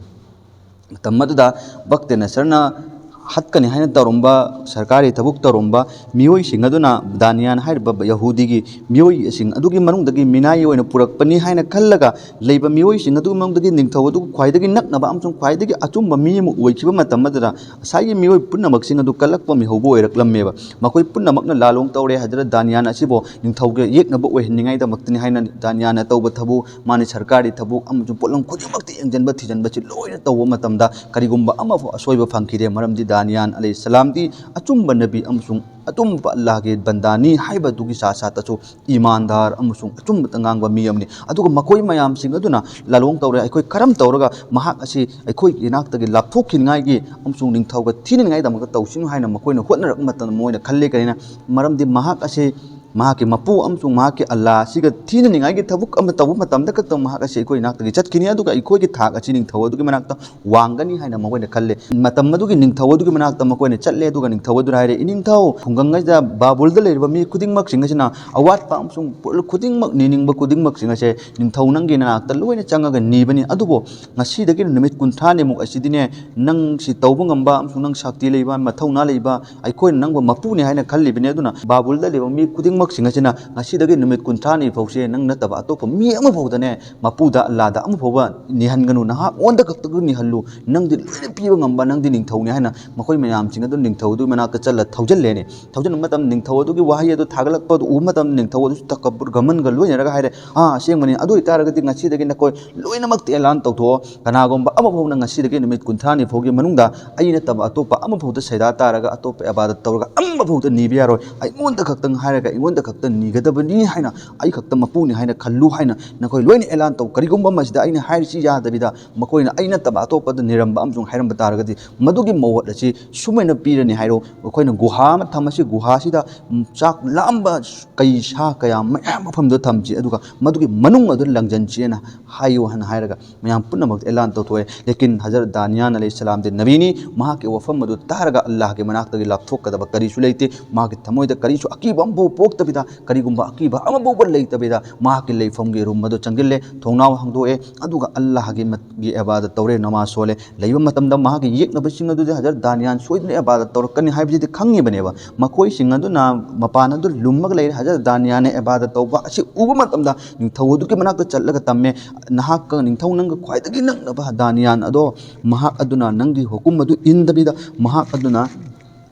ꯃꯇꯝ ꯑꯗꯨꯗ ꯚꯛꯇ ꯅꯁꯔꯅ ꯍꯥꯠꯀꯅꯤ ꯍꯥꯏꯅ ꯇꯧꯔꯝꯕ, ꯁꯔꯀꯥꯔꯤ ꯊꯕꯛ ꯇꯧꯔꯝꯕ ꯃꯤꯑꯣꯏꯁꯤꯡ ꯑꯗꯨꯅ, ꯗꯥꯅꯤꯌꯥꯟ ꯍꯥꯏꯔꯤꯕ ꯌꯍꯨꯗꯤꯒꯤ ꯃꯤꯑꯣꯏꯁꯤꯡ ꯑꯗꯨꯒꯤ ꯃꯅꯨꯡꯗꯒꯤ ꯃꯤꯅꯥꯏ ꯑꯣꯏꯅ ꯄꯨꯔꯛꯄꯅꯤ ꯍꯥꯏꯅ ꯈꯜꯂꯒ ꯂꯩꯕ ꯃꯤꯑꯣꯏꯁꯤꯡ ꯑꯗꯨꯒꯤ ꯃꯅꯨꯡꯗꯒꯤ ꯅꯤꯡꯊꯧ ꯑꯗꯨ ꯈ꯭ꯋꯥꯏꯗꯒꯤ ꯅꯛꯅꯕ ꯑꯃꯁꯨꯡ ꯈ꯭ꯋꯥꯏꯗꯒꯤ ꯑꯆꯨꯝꯕ ꯃꯤ ꯑꯃ ꯑꯣꯏꯈꯤꯕ ꯃꯇꯝ ꯑꯗꯨꯗ, ꯉꯁꯥꯏꯒꯤ ꯃꯤꯑꯣꯏ ꯄꯨꯝꯅꯃꯛꯁꯤꯡ ꯑꯗꯨ ꯀꯜꯂꯛꯄ ꯃꯤꯍꯧꯕ ꯑꯣꯏꯔꯛꯂꯝꯃꯦꯕ꯫ ꯃꯈꯣꯏ ꯄꯨꯝꯅꯃꯛꯅ ꯂꯥꯂꯣꯡ ꯇꯧꯔꯦ, ꯍꯖꯔꯠ ꯗꯥꯅꯤꯌꯥꯟ ꯑꯁꯤꯕꯨ ꯅꯤꯡꯊꯧꯒꯤ ꯌꯦꯛꯅꯕ ꯑꯣꯏꯍꯟꯅꯤꯡꯉꯥꯏꯗꯃꯛꯇꯅꯤ ꯍꯥꯏꯅ ꯗꯥꯅꯤꯌꯥꯟꯅ ꯇꯧꯕ ꯊꯕꯛ, ꯃꯥꯅ ꯁꯔꯀꯥꯔꯤ ꯊꯕꯛ ꯑꯃꯁꯨꯡ ꯄꯣꯠꯂꯝ ꯈꯨꯗꯤꯡꯃꯛꯇ ꯌꯦꯡꯁꯤꯟꯕ ꯊꯤꯖꯤꯟꯕꯁꯤ ꯂꯣꯏꯅ ꯇꯧꯕ ꯃꯇꯝꯗ, ꯀꯔꯤꯒꯨꯝꯕ ꯑꯃꯐꯥꯎ ꯑꯁꯣꯏꯕ ꯐꯪꯈꯤꯗꯦ꯫ ꯃꯔꯝꯗꯤ ꯗꯥꯅꯤꯌꯥꯟ ꯑꯂꯩꯍꯤꯁꯁꯂꯥꯝꯗꯤ ꯑꯆꯨꯝꯕ ꯅꯕꯤ ꯑꯃꯁꯨꯡ ꯑꯆꯨꯝꯕ ꯑꯜꯂꯥꯍꯒꯤ ꯕꯟꯗꯥꯅꯤ ꯍꯥꯏꯕꯗꯨꯒꯤ ꯁꯥ ꯁꯥꯠꯇꯁꯨ ꯏꯃꯥꯟꯗꯥꯔ ꯑꯃꯁꯨꯡ ꯑꯆꯨꯝꯕꯇ ꯉꯥꯡꯕ ꯃꯤ ꯑꯃꯅꯤ꯫ ꯑꯗꯨꯒ ꯃꯈꯣꯏ ꯃꯌꯥꯝꯁꯤꯡ ꯑꯗꯨꯅ ꯂꯥꯂꯣꯡ ꯇꯧꯔꯦ, "ꯑꯩꯈꯣꯏ ꯀꯔꯝ ꯇꯧꯔꯒ ꯃꯍꯥꯛ ꯑꯁꯤ ꯑꯩꯈꯣꯏꯒꯤ ꯏꯅꯥꯛꯇꯒꯤ ꯂꯥꯞꯊꯣꯛꯈꯤꯅꯤꯉꯥꯏꯒꯤ ꯑꯃꯁꯨꯡ ꯅꯤꯡꯊꯧꯒ ꯊꯤꯅꯅꯤꯡꯉꯥꯏꯗꯃꯛꯇ ꯇꯧꯁꯤꯅꯣ?" ꯍꯥꯏꯅ ꯃꯈꯣꯏꯅ ꯍꯣꯠꯅꯔꯛꯄ ꯃꯇꯝꯗ, ꯃꯣꯏꯅ ꯈꯜꯂꯤ ꯀꯔꯤꯅ, ꯃꯔꯝꯗꯤ ꯃꯍꯥꯛ ꯑꯁꯤ ꯃꯍꯥꯛꯀꯤ ꯃꯄꯨ ꯑꯃꯁꯨꯡ ꯃꯍꯥꯛꯀꯤ ꯑꯜꯂꯥ ꯑꯁꯤꯒ ꯊꯤꯅꯅꯤꯡꯉꯥꯏꯒꯤ ꯊꯕꯛ ꯑꯃ ꯇꯧꯕ ꯃꯇꯝꯗ ꯈꯛꯇ ꯃꯍꯥꯛ ꯑꯁꯤ ꯑꯩꯈꯣꯏ ꯏꯅꯥꯛꯇꯒꯤ ꯆꯠꯈꯤꯅꯤ, ꯑꯗꯨꯒ ꯑꯩꯈꯣꯏꯒꯤ ꯊꯥꯛ ꯑꯁꯤ ꯅꯤꯡꯊꯧ ꯑꯗꯨꯒꯤ ꯃꯅꯥꯛꯇ ꯋꯥꯡꯒꯅꯤ ꯍꯥꯏꯅ ꯃꯈꯣꯏꯅ ꯈꯜꯂꯦ꯫ ꯃꯇꯝ ꯑꯗꯨꯒꯤ ꯅꯤꯡꯊꯧ ꯑꯗꯨꯒꯤ ꯃꯅꯥꯛꯇ ꯃꯈꯣꯏꯅ ꯆꯠꯂꯦ, ꯑꯗꯨꯒ ꯅꯤꯡꯊꯧ ꯑꯗꯨꯅ ꯍꯥꯏꯔꯦ, "ꯏꯅꯤꯡꯊꯧ, ꯈꯨꯡꯒꯪ ꯑꯁꯤꯗ ꯕꯥꯕꯨꯜꯗ ꯂꯩꯔꯤꯕ ꯃꯤ ꯈꯨꯗꯤꯡꯃꯛꯁꯤꯡ ꯑꯁꯤꯅ ꯑꯋꯥꯠꯄ ꯑꯃꯁꯨꯡ ꯄꯣꯠꯂꯨ ꯈꯨꯗꯤꯡꯃꯛ ꯅꯤꯅꯤꯡꯕ ꯈꯨꯗꯤꯡꯃꯛꯁꯤꯡ ꯑꯁꯦ ꯅꯤꯡꯊꯧ ꯅꯪꯒꯤ ꯅꯅꯥꯛꯇ ꯂꯣꯏꯅ ꯆꯪꯉꯒ ꯅꯤꯕꯅꯤ, ꯑꯗꯨꯕꯨ ꯉꯁꯤꯗꯒꯤ ꯅꯨꯃꯤꯠ ꯀꯨꯟꯊ꯭ꯔꯥꯅꯤꯃꯨꯛ ꯑꯁꯤꯗꯤꯅꯦ, ꯅꯪ ꯁꯤ ꯇꯧꯕ ꯉꯝꯕ ꯑꯃꯁꯨꯡ ꯅꯪ ꯁꯛꯇꯤ ꯂꯩꯕ, ꯃꯊꯧꯅꯥ ꯂꯩꯕ, ꯑꯩꯈꯣꯏꯅ ꯅꯪꯕꯨ ꯃꯄꯨꯅꯤ ꯍꯥꯏꯅ ꯈꯜꯂꯤꯕꯅꯤ꯫ ꯑꯗꯨꯅ ꯕꯥꯕꯨꯜꯗ ꯂꯩꯕ ꯃꯤ ꯈꯨꯗꯤꯡꯃꯛꯁꯤꯡ ꯑꯁꯤꯅ ꯉꯁꯤꯗꯒꯤ ꯅꯨꯃꯤꯠ ꯀꯨꯟꯊ꯭ꯔꯥꯅꯤ ꯐꯥꯎꯁꯦ ꯅꯪ ꯅꯠꯇꯕ ꯑꯇꯣꯞꯄ ꯃꯤ ꯑꯃ ꯐꯥꯎꯗꯅꯦ, ꯃꯄꯨꯗ, ꯑꯜꯂꯥꯗ ꯑꯃ ꯐꯥꯎꯕ ꯅꯤꯍꯟꯒꯅꯨ, ꯅꯍꯥꯛꯉꯣꯟꯗ ꯈꯛꯇꯗ ꯅꯤꯍꯜꯂꯨ, ꯅꯪꯗꯤ ꯂꯣꯏꯅ ꯄꯤꯕ ꯉꯝꯕ ꯅꯪꯗꯤ ꯅꯤꯡꯊꯧꯅꯤ" ꯍꯥꯏꯅ ꯃꯈꯣꯏ ꯃꯌꯥꯝꯁꯤꯡ ꯑꯗꯨ ꯅꯤꯡꯊꯧ ꯑꯗꯨꯒꯤ ꯃꯅꯥꯛꯇ ꯆꯠꯂ ꯊꯧꯖꯤꯜꯂꯦꯅꯦ꯫ ꯊꯧꯖꯤꯟꯕ ꯃꯇꯝꯗ ꯅꯤꯡꯊꯧ ꯑꯗꯨꯒꯤ ꯋꯥꯍꯩ ꯑꯗꯨ ꯊꯥꯒꯠꯂꯛꯄ ꯑꯗꯨ ꯎꯕ ꯃꯇꯝꯗ ꯅꯤꯡꯊꯧ ꯑꯗꯨꯁꯨ ꯇꯀꯕꯨꯔ ꯒꯃꯟꯒ ꯂꯣꯏꯅꯔꯒ ꯍꯥꯏꯔꯦ, "ꯑꯥ, ꯑꯁꯦꯡꯕꯅꯤ, ꯑꯗꯨ ꯑꯣꯏꯇꯥꯔꯒꯗꯤ ꯉꯁꯤꯗꯒꯤ ꯅꯈꯣꯏ ꯂꯣꯏꯅꯃꯛꯇ ꯑꯦꯂꯥꯟ ꯇꯧꯊꯣꯛꯑꯣ, ꯀꯅꯥꯒꯨꯝꯕ ꯑꯃꯐꯥꯎꯅ ꯉꯁꯤꯗꯒꯤ ꯅꯨꯃꯤꯠ ꯀꯨꯟꯊ꯭ꯔꯥꯅꯤ ꯐꯥꯎꯒꯤ ꯃꯅꯨꯡꯗ ꯑꯩ ꯅꯠꯇꯕ ꯑꯇꯣꯞꯄ ꯑꯃꯐꯥꯎꯗ ꯁꯩꯗꯥ ꯇꯥꯔꯒ ꯑꯇꯣꯞꯄ ꯏꯕꯥꯗꯠ ꯇꯧꯔꯒ ꯑꯃꯐꯥꯎꯗ ꯅꯤꯕ ꯌꯥꯔꯣꯏ, ꯑꯩꯉꯣꯟꯗ ꯈꯛꯇꯪ ꯍꯥꯏꯔꯒ ꯑꯩꯉꯣꯟꯗ ꯈꯛꯇ ꯅꯤꯒꯗꯕꯅꯤ ꯍꯥꯏꯅ, ꯑꯩ ꯈꯛꯇ ꯃꯄꯨꯅꯤ ꯍꯥꯏꯅ ꯈꯜꯂꯨ" ꯍꯥꯏꯅ ꯅꯈꯣꯏ ꯂꯣꯏꯅ ꯑꯦꯂꯥꯟ ꯇꯧ꯫ ꯀꯔꯤꯒꯨꯝꯕ ꯃꯁꯤꯗ ꯑꯩꯅ ꯍꯥꯏꯔꯤꯁꯤ ꯌꯥꯗꯕꯤꯗ ꯃꯈꯣꯏꯅ ꯑꯩ ꯅꯠꯇꯕ ꯑꯇꯣꯞꯄꯗ ꯅꯤꯔꯝꯕ ꯑꯃꯁꯨꯡ ꯍꯥꯏꯔꯝꯕ ꯇꯥꯔꯒꯗꯤ ꯃꯗꯨꯒꯤ ꯃꯋꯣꯠ ꯑꯁꯤ ꯁꯨꯃꯥꯏꯅ ꯄꯤꯔꯅꯤ ꯍꯥꯏꯔꯣ꯫ ꯑꯩꯈꯣꯏꯅ ꯒꯨꯍꯥ ꯑꯃ ꯊꯝꯃꯁꯤ, ꯒꯨꯍꯥꯁꯤꯗ, ꯎꯝ, ꯆꯥꯛ ꯂꯥꯝꯕ ꯀꯩ ꯁꯥ ꯀꯌꯥ ꯃꯌꯥꯝ ꯃꯐꯝꯗ ꯊꯝꯁꯤ, ꯑꯗꯨꯒ ꯃꯗꯨꯒꯤ ꯃꯅꯨꯡ ꯑꯗꯨ ꯂꯪꯖꯟꯁꯤ ꯍꯥꯏꯅ ꯍꯥꯏꯌꯨ ꯍꯥꯏꯅ ꯍꯥꯏꯔꯒ ꯃꯌꯥꯝ ꯄꯨꯝꯅꯃꯛ ꯑꯦꯂꯥꯟ ꯇꯧꯊꯣꯛꯑꯦ꯫ ꯂꯦꯀꯤꯟ ꯍꯖꯔꯠ ꯗꯥꯅꯤꯌꯥꯟ ꯑꯂꯩꯍꯤ ꯁꯂꯥꯝꯗꯤ ꯅꯕꯤꯅꯤ, ꯃꯍꯥꯛꯀꯤ ꯋꯥꯐꯝ ꯑꯗꯨ ꯇꯥꯔꯒ ꯑꯜꯂꯥꯍꯒꯤ ꯃꯅꯥꯛꯇꯒꯤ ꯂꯥꯞꯊꯣꯛꯀꯗꯕ ꯀꯔꯤꯁꯨ ꯂꯩꯇꯦ꯫ ꯃꯍꯥꯛꯀꯤ ꯊꯃꯣꯏꯗ ꯀꯔꯤꯁꯨ ꯑꯀꯤꯕ ꯑꯃꯐꯥꯎ ꯄꯣꯛꯇꯕꯤꯗ, ꯀꯔꯤꯒꯨꯝꯕ ꯑꯀꯤꯕ ꯑꯃꯐꯥꯎꯕ ꯂꯩꯇꯕꯤꯗ ꯃꯍꯥꯛꯀꯤ ꯂꯩꯐꯝꯒꯤ ꯔꯨꯝ ꯑꯗꯨ ꯆꯪꯁꯤꯜꯂꯦ, ꯊꯣꯡꯅꯥꯎ ꯍꯥꯡꯗꯣꯛꯑꯦ, ꯑꯗꯨꯒ ꯑꯜꯂꯥꯍꯒꯤ ꯃꯠ-, ꯒꯤ ꯏꯕꯥꯗꯠ ꯇꯧꯔꯦ, ꯅꯃꯥꯖ ꯁꯣꯜꯂꯦ꯫ ꯂꯩꯕ ꯃꯇꯝꯗ ꯃꯍꯥꯛꯀꯤ ꯌꯦꯛꯅꯕꯁꯤꯡ ꯑꯗꯨꯗꯤ ꯍꯖꯔꯠ ꯗꯥꯅꯤꯌꯥꯟ ꯁꯣꯏꯗꯅ ꯏꯕꯥꯗꯠ ꯇꯧꯔꯛꯀꯅꯤ ꯍꯥꯏꯕꯁꯤꯗꯤ ꯈꯪꯉꯤꯕꯅꯦꯕ꯫ ꯃꯈꯣꯏꯁꯤꯡ ꯑꯗꯨꯅ ꯃꯄꯥꯟ ꯑꯗꯨ ꯂꯨꯝꯃꯒ ꯂꯩꯔꯦ꯫ ꯍꯖꯔꯠ ꯗꯥꯅꯤꯌꯥꯟꯅ ꯏꯕꯥꯗꯠ ꯇꯧꯕ ꯑꯁꯤ ꯎꯕ ꯃꯇꯝꯗ ꯅꯤꯡꯊꯧ ꯑꯗꯨꯒꯤ ꯃꯅꯥꯛꯇ ꯆꯠꯂꯒ ꯇꯝꯃꯦ, "ꯅꯍꯥꯛꯀ ꯅꯤꯡꯊꯧ ꯅꯪꯒ ꯈ꯭ꯋꯥꯏꯗꯒꯤ ꯅꯛꯅꯕ ꯗꯥꯅꯤꯌꯥꯟ ꯑꯗꯣ, ꯃꯍꯥꯛ ꯑꯗꯨꯅ ꯅꯪꯒꯤ ꯍꯨꯀꯨꯝ ꯑꯗꯨ ꯏꯟꯗꯕꯤꯗ ꯃꯍꯥꯛ ꯑꯗꯨꯅ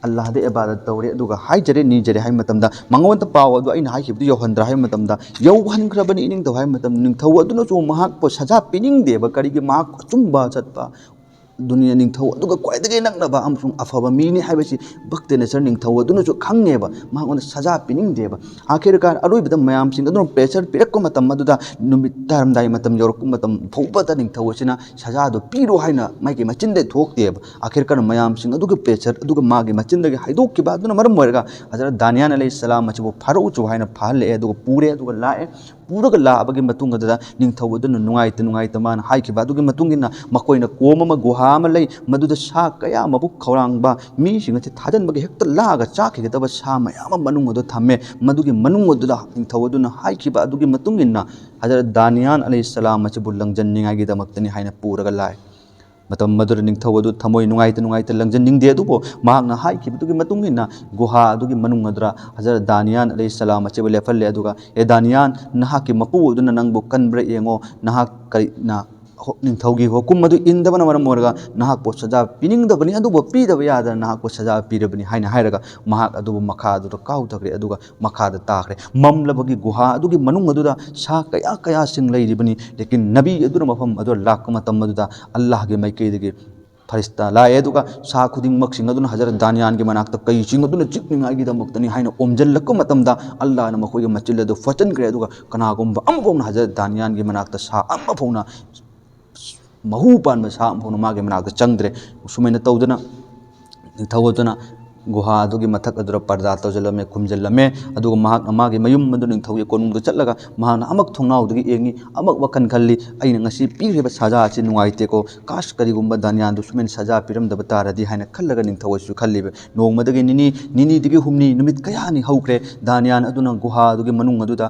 ꯑꯜꯂꯥꯍꯗ ꯏꯕꯥꯗꯠ ꯇꯧꯔꯦ, ꯑꯗꯨꯒ ꯍꯥꯏꯖꯔꯦ, ꯅꯤꯖꯔꯦ" ꯍꯥꯏꯕ ꯃꯇꯝꯗ ꯃꯉꯣꯟꯗ ꯄꯥꯎ ꯑꯗꯨ ꯑꯩꯅ ꯍꯥꯏꯈꯤꯕꯗꯨ ꯌꯧꯍꯟꯗ꯭ꯔꯥ ꯍꯥꯏꯕ ꯃꯇꯝꯗ, "ꯌꯧꯍꯟꯈ꯭ꯔꯕꯅꯤ ꯏꯅꯤꯡꯊꯧ" ꯍꯥꯏꯕ ꯃꯇꯝꯗ ꯅꯤꯡꯊꯧ ꯑꯗꯨꯅꯁꯨ ꯃꯍꯥꯛꯄꯨ ꯁꯖꯥ ꯄꯤꯅꯤꯡꯗꯦꯕ꯫ ꯀꯔꯤꯒꯤ? ꯃꯍꯥꯛ ꯑꯆꯨꯝꯕ ꯆꯠꯄ ꯑꯗꯨꯅꯤꯅ ꯅꯤꯡꯊꯧ ꯑꯗꯨꯒ ꯈ꯭ꯋꯥꯏꯗꯒꯤ ꯅꯛꯅꯕ ꯑꯃꯁꯨꯡ ꯑꯐꯕ ꯃꯤꯅꯤ ꯍꯥꯏꯕꯁꯤ ꯕꯛꯇ ꯅꯦꯁꯔ ꯅꯤꯡꯊꯧ ꯑꯗꯨꯅꯁꯨ ꯈꯪꯉꯦꯕ꯫ ꯃꯉꯣꯟꯗ ꯁꯖꯥ ꯄꯤꯅꯤꯡꯗꯦꯕ꯫ ꯑꯥꯈꯤꯔꯀꯥꯔ ꯑꯔꯣꯏꯕꯗ ꯃꯌꯥꯝꯁꯤꯡ ꯑꯗꯨꯅ ꯄ꯭ꯔꯦꯁꯔ ꯄꯤꯔꯛꯄ ꯃꯇꯝ ꯑꯗꯨꯗ, ꯅꯨꯃꯤꯠ ꯇꯥꯔꯝꯗꯥꯏ ꯃꯇꯝ ꯌꯧꯔꯛꯄ ꯃꯇꯝ ꯐꯥꯎꯕꯗ ꯅꯤꯡꯊꯧ ꯑꯁꯤꯅ ꯁꯖꯥꯗꯨ ꯄꯤꯔꯣ ꯍꯥꯏꯅ ꯃꯥꯒꯤ ꯃꯆꯤꯟꯗꯒꯤ ꯊꯣꯛꯇꯦꯕ꯫ ꯑꯥꯈꯤꯔꯀꯥꯔ ꯃꯌꯥꯝꯁꯤꯡ ꯑꯗꯨꯒꯤ ꯄ꯭ꯔꯦꯁꯔ ꯑꯗꯨꯒ ꯃꯥꯒꯤ ꯃꯆꯤꯟꯗꯒꯤ ꯍꯥꯏꯗꯣꯛꯈꯤꯕ ꯑꯗꯨꯅ ꯃꯔꯝ ꯑꯣꯏꯔꯒ ꯍꯖꯔꯠ ꯗꯥꯅꯤꯌꯥꯟ ꯑꯂꯩꯍꯤ ꯁꯂꯥꯝ ꯑꯁꯤꯕꯨ ꯐꯥꯔꯣ ꯆꯨ ꯍꯥꯏꯅ ꯐꯥꯍꯜꯂꯛꯑꯦ, ꯑꯗꯨꯒ ꯄꯨꯔꯦ, ꯑꯗꯨꯒ ꯂꯥꯛꯑꯦ꯫ ꯄꯨꯔꯒ ꯂꯥꯛꯑꯕꯒꯤ ꯃꯇꯨꯡ ꯑꯗꯨꯗ ꯅꯤꯡꯊꯧ ꯑꯗꯨꯅ ꯅꯨꯡꯉꯥꯏꯇ ꯅꯨꯡꯉꯥꯏꯇ ꯃꯥꯅ ꯍꯥꯏꯈꯤꯕ ꯑꯗꯨꯒꯤ ꯃꯇꯨꯡ ꯏꯟꯅ ꯃꯈꯣꯏꯅ ꯀꯣꯝ ꯑꯃ, ꯒꯨꯍꯥ ꯑꯃ ꯂꯩ, ꯃꯗꯨꯗ ꯁꯥ ꯀꯌꯥ ꯃꯕꯨꯛ ꯈꯧꯔꯥꯡꯕ ꯃꯤꯁꯤꯡ ꯑꯁꯤ ꯊꯥꯖꯤꯟꯕꯒꯤ ꯍꯦꯛꯇ ꯂꯥꯛꯑꯒ ꯆꯥꯈꯤꯒꯗꯕ ꯁꯥ ꯃꯌꯥꯝ ꯑꯃ ꯃꯅꯨꯡ ꯑꯗꯨ ꯊꯝꯃꯦ꯫ ꯃꯗꯨꯒꯤ ꯃꯅꯨꯡ ꯑꯗꯨꯗ ꯅꯤꯡꯊꯧ ꯑꯗꯨꯅ ꯍꯥꯏꯈꯤꯕ ꯑꯗꯨꯒꯤ ꯃꯇꯨꯡ ꯏꯟꯅ ꯍꯖꯔꯠ ꯗꯥꯅꯤꯌꯥꯟ ꯑꯂꯩꯍꯤ ꯁꯂꯥꯝ ꯑꯁꯤꯕꯨ ꯂꯪꯖꯟꯅꯤꯡꯉꯥꯏꯒꯤꯗꯃꯛꯇꯅꯤ ꯍꯥꯏꯅ ꯄꯨꯔꯒ ꯂꯥꯛꯑꯦ꯫ ꯃꯇꯝ ꯑꯗꯨꯗ ꯅꯤꯡꯊꯧ ꯑꯗꯨ ꯊꯃꯣꯏ ꯅꯨꯡꯉꯥꯏꯇ ꯅꯨꯡꯉꯥꯏꯇ ꯂꯪꯖꯟꯅꯤꯡꯗꯦ, ꯑꯗꯨꯕꯨ ꯃꯍꯥꯛꯅ ꯍꯥꯏꯈꯤꯕꯗꯨꯒꯤ ꯃꯇꯨꯡ ꯏꯟꯅ ꯒꯨꯍꯥ ꯑꯗꯨꯒꯤ ꯃꯅꯨꯡ ꯑꯗꯨꯗ ꯍꯖꯔꯠ ꯗꯥꯅꯤꯌꯥꯟ ꯑꯂꯩꯍꯤ ꯁꯂꯥꯝ ꯑꯁꯤꯕꯨ ꯂꯦꯞꯍꯜꯂꯦ, ꯑꯗꯨꯒ "ꯑꯦ ꯗꯥꯅꯤꯌꯥꯟ, ꯅꯍꯥꯛꯀꯤ ꯃꯄꯨ ꯑꯗꯨꯅ ꯅꯪꯕꯨ ꯀꯟꯕ꯭ꯔꯥ ꯌꯦꯡꯉꯣ, ꯅꯍꯥꯛ ꯀꯔꯤꯅ ꯍꯣ-, ꯅꯤꯡꯊꯧꯒꯤ ꯍꯨꯀꯨꯝ ꯑꯗꯨ ꯏꯟꯗꯕꯅ ꯃꯔꯝ ꯑꯣꯏꯔꯒ ꯅꯍꯥꯛꯄꯨ ꯁꯖꯥ ꯄꯤꯅꯤꯡꯗꯕꯅꯤ, ꯑꯗꯨꯕꯨ ꯄꯤꯗꯕ ꯌꯥꯗꯅ ꯅꯍꯥꯛꯄꯨ ꯁꯖꯥ ꯄꯤꯔꯕꯅꯤ" ꯍꯥꯏꯅ ꯍꯥꯏꯔꯒ ꯃꯍꯥꯛ ꯑꯗꯨꯕꯨ ꯃꯈꯥ ꯑꯗꯨꯗ ꯀꯥꯎꯊꯈ꯭ꯔꯦ꯫ ꯑꯗꯨꯒ ꯃꯈꯥꯗ ꯇꯥꯈ꯭ꯔꯦ꯫ ꯃꯝꯂꯕꯒꯤ ꯒꯨꯍꯥ ꯑꯗꯨꯒꯤ ꯃꯅꯨꯡ ꯑꯗꯨꯗ ꯁꯥ ꯀꯌꯥ ꯀꯌꯥꯁꯤꯡ ꯂꯩꯔꯤꯕꯅꯤ꯫ ꯂꯦꯀꯤꯟ ꯅꯕꯤ ꯑꯗꯨꯅ ꯃꯐꯝ ꯑꯗꯨꯗ ꯂꯥꯛꯄ ꯃꯇꯝ ꯑꯗꯨꯗ ꯑꯜꯂꯥꯍꯒꯤ ꯃꯥꯏꯀꯩꯗꯒꯤ ꯐꯔꯤꯁꯇꯥ ꯂꯥꯛꯑꯦ, ꯑꯗꯨꯒ ꯁꯥ ꯈꯨꯗꯤꯡꯃꯛꯁꯤꯡ ꯑꯗꯨꯅ ꯍꯖꯔꯠ ꯗꯥꯅꯤꯌꯥꯟꯒꯤ ꯃꯅꯥꯛꯇ ꯀꯩꯁꯤꯡ ꯑꯗꯨꯅ ꯆꯤꯛꯅꯤꯡꯉꯥꯏꯒꯤꯗꯃꯛꯇꯅꯤ ꯍꯥꯏꯅ ꯑꯣꯝꯖꯤꯜꯂꯛꯄ ꯃꯇꯝꯗ, ꯑꯜꯂꯥꯍꯅ ꯃꯈꯣꯏꯒꯤ ꯃꯆꯤꯜ ꯑꯗꯨ ꯐꯣꯠꯆꯤꯟꯈ꯭ꯔꯦ꯫ ꯑꯗꯨꯒ ꯀꯅꯥꯒꯨꯝꯕ ꯑꯃ ꯐꯥꯎꯅ ꯍꯖꯔꯠ ꯗꯥꯅꯤꯌꯥꯟꯒꯤ ꯃꯅꯥꯛꯇ ꯁꯥ ꯑꯃ ꯐꯥꯎꯅ, ꯃꯍꯨ ꯄꯥꯟꯕ ꯁꯥ ꯑꯃ ꯐꯥꯎꯅ ꯃꯥꯒꯤ ꯃꯅꯥꯛꯇ ꯆꯪꯗ꯭ꯔꯦ꯫ ꯁꯨꯃꯥꯏꯅ ꯇꯧꯗꯅ ꯅꯤꯡꯊꯧ ꯑꯗꯨꯅ ꯒꯨꯍꯥ ꯑꯗꯨꯒꯤ ꯃꯊꯛ ꯑꯗꯨꯗ ꯄꯔꯗꯥ ꯇꯧꯁꯤꯜꯂꯝꯃꯦ, ꯈꯨꯝꯖꯤꯜꯂꯝꯃꯦ꯫ ꯑꯗꯨꯒ ꯃꯍꯥꯛꯅ ꯃꯥꯒꯤ ꯃꯌꯨꯝ ꯑꯗꯨ ꯅꯤꯡꯊꯧꯒꯤ ꯀꯣꯅꯨꯡꯗ ꯆꯠꯂꯒ ꯃꯍꯥꯛꯅ ꯑꯃꯨꯛ ꯊꯣꯡꯅꯥꯎꯗꯒꯤ ꯌꯦꯡꯉꯤ, ꯑꯃꯨꯛ ꯋꯥꯈꯜ ꯈꯜꯂꯤ, "ꯑꯩꯅ ꯉꯁꯤ ꯄꯤꯈ꯭ꯔꯤꯕ ꯁꯖꯥ ꯑꯁꯤ ꯅꯨꯡꯉꯥꯏꯇꯦꯀꯣ, ꯀꯥꯁ ꯀꯔꯤꯒꯨꯝꯕ ꯗꯥꯅꯤꯌꯥꯟꯗꯨ ꯁꯨꯃꯥꯏꯅ ꯁꯖꯥ ꯄꯤꯔꯝꯗꯕ ꯇꯥꯔꯗꯤ" ꯍꯥꯏꯅ ꯈꯜꯂꯒ ꯅꯤꯡꯊꯧ ꯑꯁꯤꯁꯨ ꯈꯜꯂꯤꯕ꯫ ꯅꯣꯡꯃꯗꯒꯤ ꯅꯤꯅꯤ, ꯅꯤꯅꯤꯗꯒꯤ ꯍꯨꯝꯅꯤ, ꯅꯨꯃꯤꯠ ꯀꯌꯥꯅꯤ ꯍꯧꯈ꯭ꯔꯦ꯫ ꯗꯥꯅꯤꯌꯥꯟ ꯑꯗꯨꯅ ꯒꯨꯍꯥ ꯑꯗꯨꯒꯤ ꯃꯅꯨꯡ ꯑꯗꯨꯗ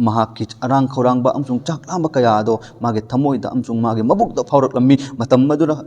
ꯃꯍꯥꯛꯀꯤ ꯑꯔꯥꯡ ꯈꯧꯔꯥꯡꯕ ꯑꯃꯁꯨꯡ ꯆꯥꯛ ꯂꯥꯝꯕ ꯀꯌꯥ ꯑꯗꯣ ꯃꯥꯒꯤ ꯊꯃꯣꯏꯗ ꯑꯃꯁꯨꯡ ꯃꯥꯒꯤ ꯃꯕꯨꯛꯇ ꯐꯥꯎꯔꯛꯂꯝꯃꯤ꯫ ꯃꯇꯝ ꯑꯗꯨꯗ